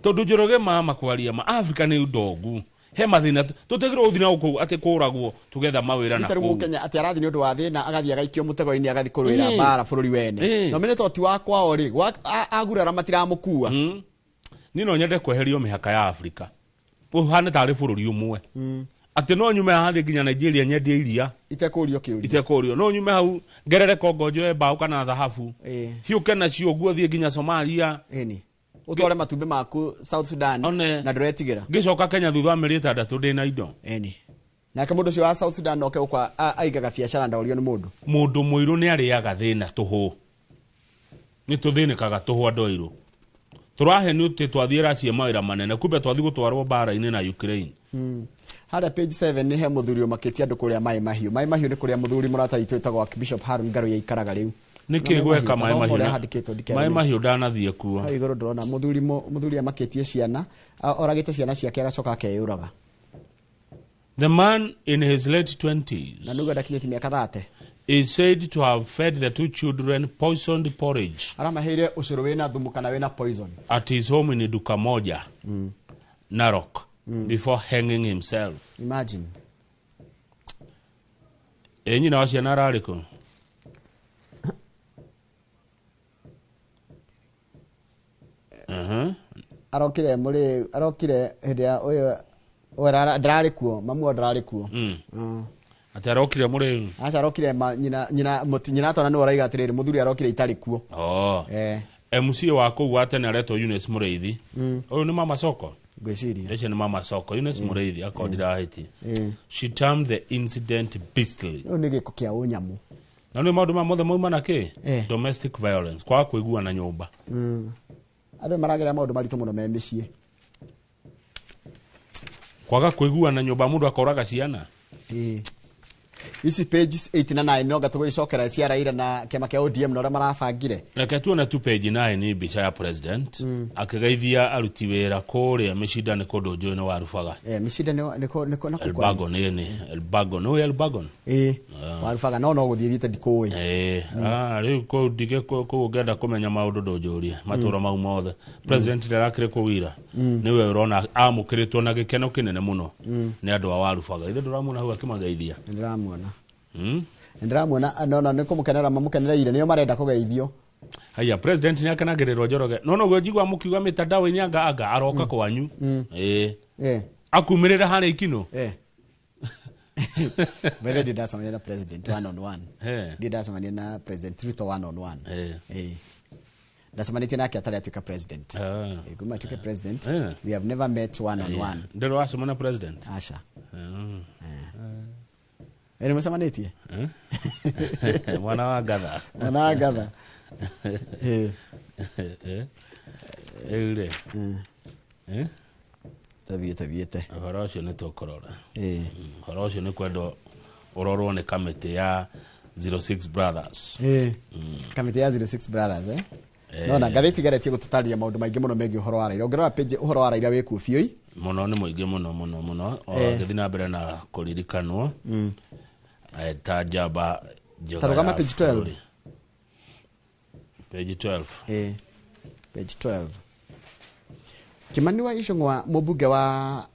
Tondũ Njoroge mama kwaria ma Africa nĩ ndongu. He mathĩna tũtigĩrwo gũthiĩ na gũkũ atĩ kũragwo tũgetha mawĩra na kũu. Mũkenya atĩ arathiĩ nĩ ũndũ wa thĩna agathiĩ agaikio mũtego-inĩ agathiĩ kũrũĩra mbara bũrũri wene. Na ũmenye to ti wa kwao rĩ, agurara matiramũkua. Niĩ no nyende kweherio mĩhaka ya Afrika. Ũhane tarĩ bũrũri ũmwe. Atĩ no nyume haha thiĩ nginya Nigeria nyendie iria. Itekũrio kĩũria. Itekũrio. No nyume hau ngerere Congo njoe mbaũ kana thahabu. Hiũke nacio ũguo thiĩ nginya Somalia. Ũtware matumbĩ maku South Sudan na ndũretigĩra. Ngĩcoka Kenya thutha wa mĩeri 6 ndĩ na indo. Nake mũndũ ũcio wa South Sudan noke gũkũ aigaga biacara ndaũrio nĩ mũndũ. Mũndũ mũirũ nĩ arĩaga thĩna tũhũ. Nĩ tũthĩnĩkaga tũhũ andũ airũ. Tũrahenio atĩ twathiĩ Russia mawĩra manene, kumbe twathiĩ gũtwarwo mbara-inĩ na Ukraine. Harĩa page 7 nĩ he mũthuri ũmakĩtie andũ kũrĩa Maĩ Mahiũ. Maĩ Mahiũ nĩ kũrĩa mũthuri mũrata witũ wĩtagwo Archbishop Harun Ngaruiya aikaraga rĩu. Nĩkĩ gweka maĩ Maĩ mahiũ handĩkĩtwo ndikera. Maĩ mahiũ ndanathiĩ kuo. Hau igũrũ ndĩrona mũthuri mũthuri amakĩtie ciana, oragĩte ciana ciake agacoka akeyũraga. The man in his late 20s Na nĩguo ndakinyĩtie mĩaka 30. is said to have fed the two children poisoned porridge Aramaheire ũcũrũ wĩna thumu kana wĩna poison. at his home in Dukamoja, Narok, before hanging himself. Imagine. Ĩ nyina wa ciana ararĩ kũ? Mhm. Arokire mũrĩ arokire hĩndĩ ya ũyũ ũyũ ndararĩ kuo, mamu wao ndararĩ kuo. Atĩ arokire mũrĩu? Aca arokire nyina nyina nyina twana nĩwe ũraiga atĩrĩrĩ mũthuri arokire itarĩ kuo. Oh. MC wa kũu wa tene aretwo Eunice Mũrĩithi. Ũyũ nĩ Mama Soko? Ngwĩciria. Ũcio nĩ Mama Soko, Eunice Mũrĩithi akorwo ndirahĩtia. She termed the incident beastly. Ũyũ nĩ gĩko kĩa ũnyamũ. Na nĩ maũndũ maya mothe mauma na kĩ? Domestic violence, kwaga kũiguana nyũmba. Andũ nĩ maragerera maũndũ maritũ mũno me mĩciĩ. Kwaga kũiguana nyũmba mũndũ akoraga ciana. Ici pages 8 na 9 no ngatũgũgĩcokera cia Raila na kĩama kĩa ODM na ũrĩa marabangire. Reke tuone tu page 9 nĩ mbica ya president akĩgeithia aruti wĩra kũrĩa mĩcinda nĩ kũndũ njũĩ nĩ warubaga. Mĩcinda nĩ nĩ na kũu kwa- Elbagon ĩni Elbagon nĩ Elbagon. Ĩĩ, warubaga no gũthiĩ thiĩte ndikũĩ. Rĩu kũu ndige kũu ũngĩenda kũmenya maũndũ ndũnjũrie matũra mau mothe. President ndarakĩrĩ kũu ira. Nĩwe ũrona amũkĩrĩtwo na gĩkeno kĩnene mũno nĩ andũ a warubaga. Ithe ndũramuona hau akĩmageithia. Nĩndĩramuona. Nĩndĩramuona no no nĩ kũmũkenera mamũkenereire nĩo marenda kũgeithio. Haya president nĩ akenagĩrĩrwo Njoroge. No noguo njigua mũkiuga mitandao-inĩ anga anga aroka kwanyu. Akumĩrĩra harĩa Ikino. By the way, ndacemania na president one on one. Ndiĩ ndacemania na President Ruto one on one. Ndacemanĩtie nake atarĩ atuĩka president. Kuma atuĩke president, we have never met one on one. Ndĩrĩ wacemania na president? Aca. Nĩ mũcemanĩtie? Mwana wa ngatha. Mwana wa ngatha. Rĩu rĩ. Tathiĩte. Ũhoro ũcio nĩ tũkũrora. Ũhoro ũcio nĩ kwendwo ũrorwo nĩ kamĩtĩ ya 06 Brothers. Kamĩtĩ ya 06 Brothers Nona ngathĩti igeretie gũtũtarĩria maũndũ maingĩ mũno megiĩ ũhoro wa Raila. Ũngĩrora page ũhoro wa Raila wĩkuo biũ. Mũno nĩ mũingĩ mũno mũno mũno. Ũgĩthiĩ na mbere na kũririkanwo ta njamba njega Tarũgama ya page 12. bũrũri. Page 12. Page 12. Kimani wa Ichung'wa mũmbunge wa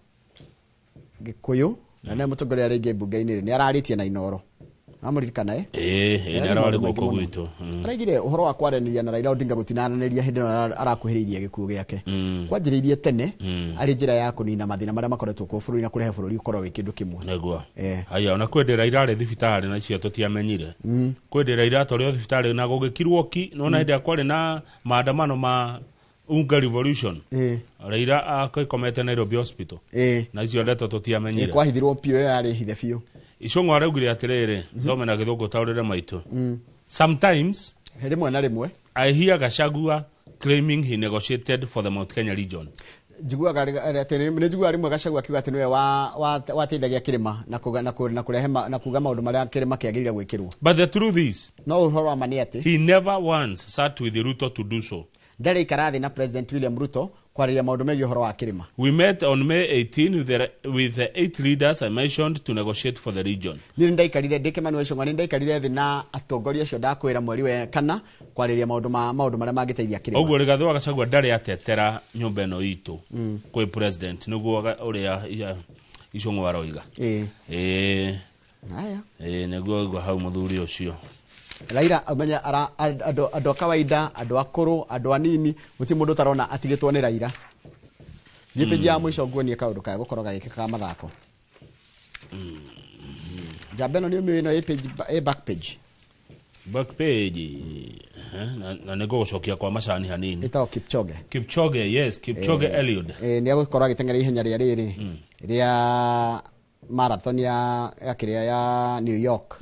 Gĩkũyũ na nĩwe mũtongoria rĩngĩ mbunge-inĩ nĩ ararĩtie na Inooro. Amũririkana Ĩĩ, nĩ ararĩ gũkũ gwitũ. Araigire ũhoro wa kwaranĩria na Raila Odinga gũtinaranĩria hĩndĩ ĩno arakuhĩrĩirie gĩkuũ gĩake. Kwanjĩrĩirie tene arĩ njĩra ya kũnina mathĩna marĩa makoretwo kuo bũrũri na kũrehe bũrũri ũkorwo wĩ kĩndũ kĩmwe. Nĩguo. Haya ona kwĩ ndĩra irarĩ thibitarĩ na icio tũtiamenyire. Kwĩ ndĩra iratwarirwo thibitarĩ na gũgĩkirwo ki nona hĩndĩ ĩrĩa kwarĩ na maandamano ma Unga Revolution. Raila akomete Nairobi Hospital. Na icio ndeto tũtiamenyire. Kwahithirwo biũ ĩyo yarĩ hithe biũ. Ichung'wa araugire atĩrĩrĩ, thome na gĩthũngũ taũrĩre maitũ. Sometimes rĩmwe na rĩmwe I hear Gachagua claiming he negotiated for the Mount Kenya region. Njiguaga atĩ nĩ njiguaga rĩmwe Gachagua akiuga atĩ nĩwe wateithagia kĩrĩma na kuga na kũrehe na kuga maũndũ marĩa kĩrĩma kĩagĩrĩire gwĩkĩrwo. But the truth is, no ũhoro wa ma nĩ atĩ he never once sat with Ruto to do so. Ndarĩ ikara thĩ na President William Ruto kwarĩria maũndũ megiĩ ũhoro wa kĩrĩma. We met on May 18 with the 8 leaders I mentioned to negotiate for the region. Niĩ nĩndaikarire ndĩ Kimani wa Ichung'wa nĩndaikarire thĩ na atongoria acio ndakwĩra mweri wa kana kwarĩria maũndũ ma maũndũ marĩa mangĩteithia kĩrĩma. Ũguo Rigathĩ wa Gachagua ndarĩ atetera nyũmba ĩno itũ kwĩ president nĩguo ũrĩa Ichung'wa aroiga. Ĩĩ. Haya. Nĩguo aigua hau mũthuri ũcio. Raila ũmenye andũ a kawaida, andũ akũrũ, andũ anini, gũtirĩ mũndũ ũtarona atigĩtwo nĩ Raila. Thiĩ page ya mũico nguonie kaũndũ ka gũkorwo gagĩkĩka ka mathako. Njamba ĩno nĩ ũmĩũĩ ĩno ĩ page ĩ back page. Back page. Na nĩ ngũgũcokia kwa macani hanini. Ĩtagwo Kipchoge. Kipchoge, yes, Kipchoge Eliud. Nĩ egũkorwo agĩteng'era ihenya rĩa rĩrĩ rĩa marathon ya kĩrĩa ya New York.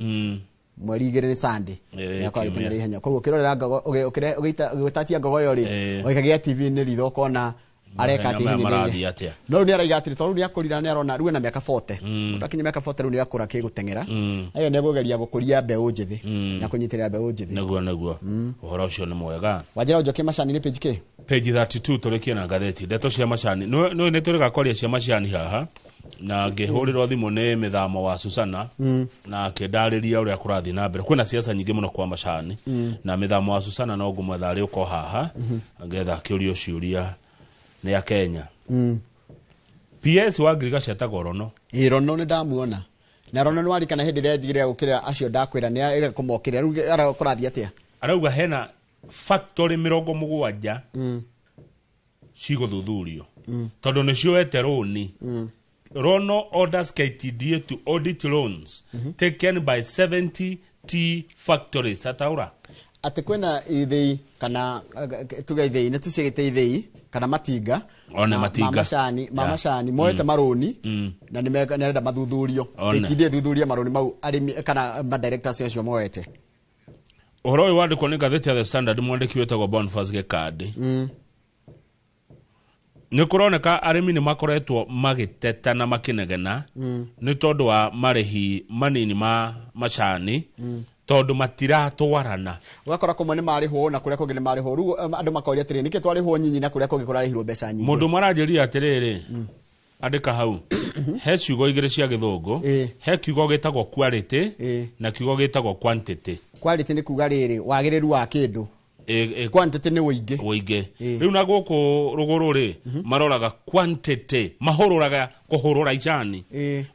Mweri 2 nĩ Sunday. Nĩ akorwo agĩteng'era ihenya. Koguo ũkĩrorera ngogo ũgĩtatia ngogo ĩyo rĩ, ũgĩkagia TV-inĩ ritho ũkona Areka atĩ Mahenya maya hinya marathiĩ atĩa? No rĩu nĩ araiga atĩrĩ, tondũ rĩu nĩ akũrira, nĩ arona rĩu ena mĩaka 40, mũndũ akinya mĩaka 40 rĩu nĩ akũra kĩgũteng'era. Ayo nĩ egũgeria gũkũria mbeũ njĩthĩ na kũnyitĩrĩra mbeũ njĩthĩ. Nĩguo ũhoro ũcio nĩ mwega. Wanjĩra ũnjokie macani nĩ page kĩ? Page 32 tũrĩkie na ngathĩti ndeto cia macani. Nĩ nĩ tũrĩga kwaria cia macani haha, na ngĩhũrĩrwo thimũ nĩ mĩthamo wa Susana na akĩndarĩria ũrĩa kũrathiĩ na mbere. Kwĩna siasa nyingĩ mũno kwa macani, na mĩthamo wa Susana no ngũmwetha arĩ ũko haha ngetha akĩũrio ciũria nĩ a Kenya. PS wa ngirigaca etagwo Rono. Ĩ, Rono nĩ ndamuona, na Rono nĩ warikana hĩndĩ ĩrĩa njigire gũkĩrĩra acio ndakwĩra nĩ ĩrĩa kũmokĩrĩra. Rĩu kũrathiĩ atĩa? Arauga hena factory 70 cigũthuthurio tondũ nĩ cioete rũni. Rono orders KTDA to audit loans taken by 70 tea factories. Ataura atĩ kwĩna ithĩi kana tuge ithĩi, nĩ tuciĩgĩte ithĩi kana matinga. One matinga. Ma macani, ma macani moete marũni na nĩ arenda mathuthurio. One. KTDA thuthurie marũni mau arĩmi kana ma directors acio moete. Ũhoro ũyũ wandĩkwo nĩ ngathĩti ya The Standard, mwandĩki wĩtagwo Boniface Gĩkandi. Nĩ kũroneka arĩmi nĩ makoretwo magĩteta na makĩnegena nĩ tondũ wa marĩhi manini ma macani, tondũ matiratwarana. Ũgakora kũmwe nĩ marĩhwo na kũrĩa kũngĩ nĩ marĩhwo. Rĩu andũ makoria atĩrĩ, nĩkĩ twarĩhwo nyinyi na kũrĩa kũngĩ kũrarĩhirwo mbeca nyingĩ? Mũndũ maranjĩria atĩrĩrĩ, andĩka hau he ciugo igĩrĩ cia gĩthũngũ, he kiugo gĩtagwo quality na kiugo gĩtagwo quantity. Quality nĩ kuga rĩrĩ wagĩrĩru wa kĩndũ. Quantity nĩ ũingĩ. Ũingĩ. Rĩu na gũkũ rũgũrũ rĩ, maroraga quantity, mahũrũraga kũhũrũra icani.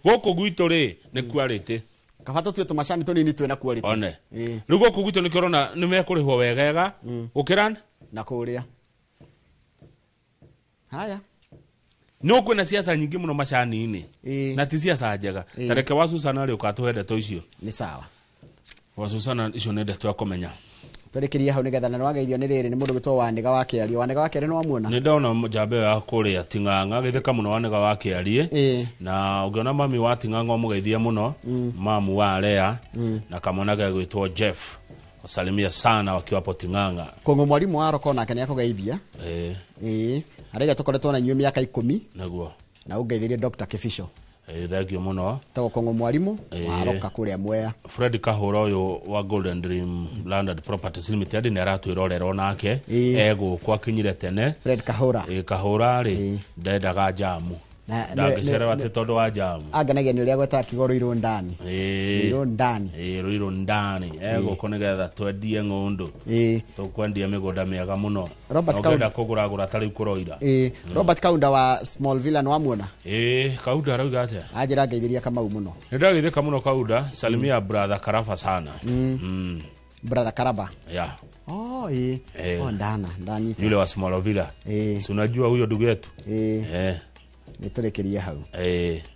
Gũkũ gwitũ rĩ, nĩ quality. Kaba tũtue tũmacani tũnini twĩna quality. One rĩu gũkũ gwitũ nĩkĩo ũrona nĩ mekũrĩhwo wegega gũkĩra na kũrĩa haya. No kwĩna siasa nyingĩ mũno macani-inĩ na ti siasa njega. Ta reke wa Susana rĩ, ũkatũhe ndeto icio. Nĩ sawa. Wa Susana icio nĩ ndeto ya kũmenya. Tũrĩkĩrie hau nĩgetha na nĩwageithio nĩ rĩrĩ, nĩ mũndũ gwĩtwo Wanĩga wa Kĩarie. Wanĩga wa Kĩarie nĩ wamuona? Nĩ ndona njamba ĩyo ya kũrĩa Ting'ang'a gĩthĩka mũno, Wanĩga wa Kĩarie, na ũngĩona mami wa Ting'ang'a ũmũgeithie mũno, mamu wa Lea na kamwana gegwĩtwo Jeff, wasalimia sana wakiwa hapo Ting'ang'a. Kũng'ũ mwarimũ wa Roko nake nĩ akũgeithia. Ĩĩ, araiga tũkoretwo na inyuĩ mĩaka 10 Nĩguo. Na ũngeithirie Dr. Kĩbico. Thank you mũno. Tagwo Kũng'ũ mwarimũ wa Roka kũrĩa Mwea. Fred Kahũra ũyũ wa Golden Dream Land and Properties Limited nĩ aratwĩrorera onake, egũkũ akinyire tene. Fred Kahũra. Kahũra rĩ, ndendaga njamu, ndangĩcererwo atĩ tondũ wa njamu. Angenagia nĩ ũrĩa gwetaga kiugo rũirũ ndani. Rũirũ ndani. Rũirũ ndani egũkũ nĩgetha twendie ng'ũndũ. Tũkwendia mĩgũnda mĩega mũno. Robert Ũngĩenda kũgũragũra ta rĩu kũroira. Robert Kaunda wa Small Villa nĩ wamuona? Kaunda arauga atĩa? Anjĩra ngeithĩria Kamau mũno. Nĩ ndagĩthĩka mũno Kaunda, salimia brother Karaba sana. Brother Karaba. Yeah. Oh, Oh, ndana, ndanyita. Yule wa Small Villa. Si unajua huyo ndugu yetu? Nĩ tũrĩkĩrie hau.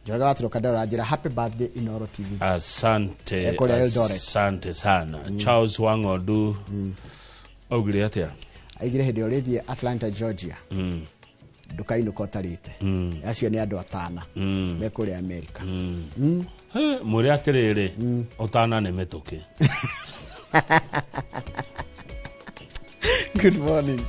Njoroge wa Tũrũka Ndoro anjĩra happy birthday Inooro TV. Asante. Kũrĩa Eldoret. Asante sana. Charles Wang'ondu augire atĩa? Aigire hĩndĩ ũrĩthiĩ Atlanta, Georgia, ndũkainũka ũtarĩte. Acio nĩ andũ atana me kũrĩa Amerika. Mwĩre atĩrĩrĩ, ũtana nĩ mĩtũkĩ. Good morning.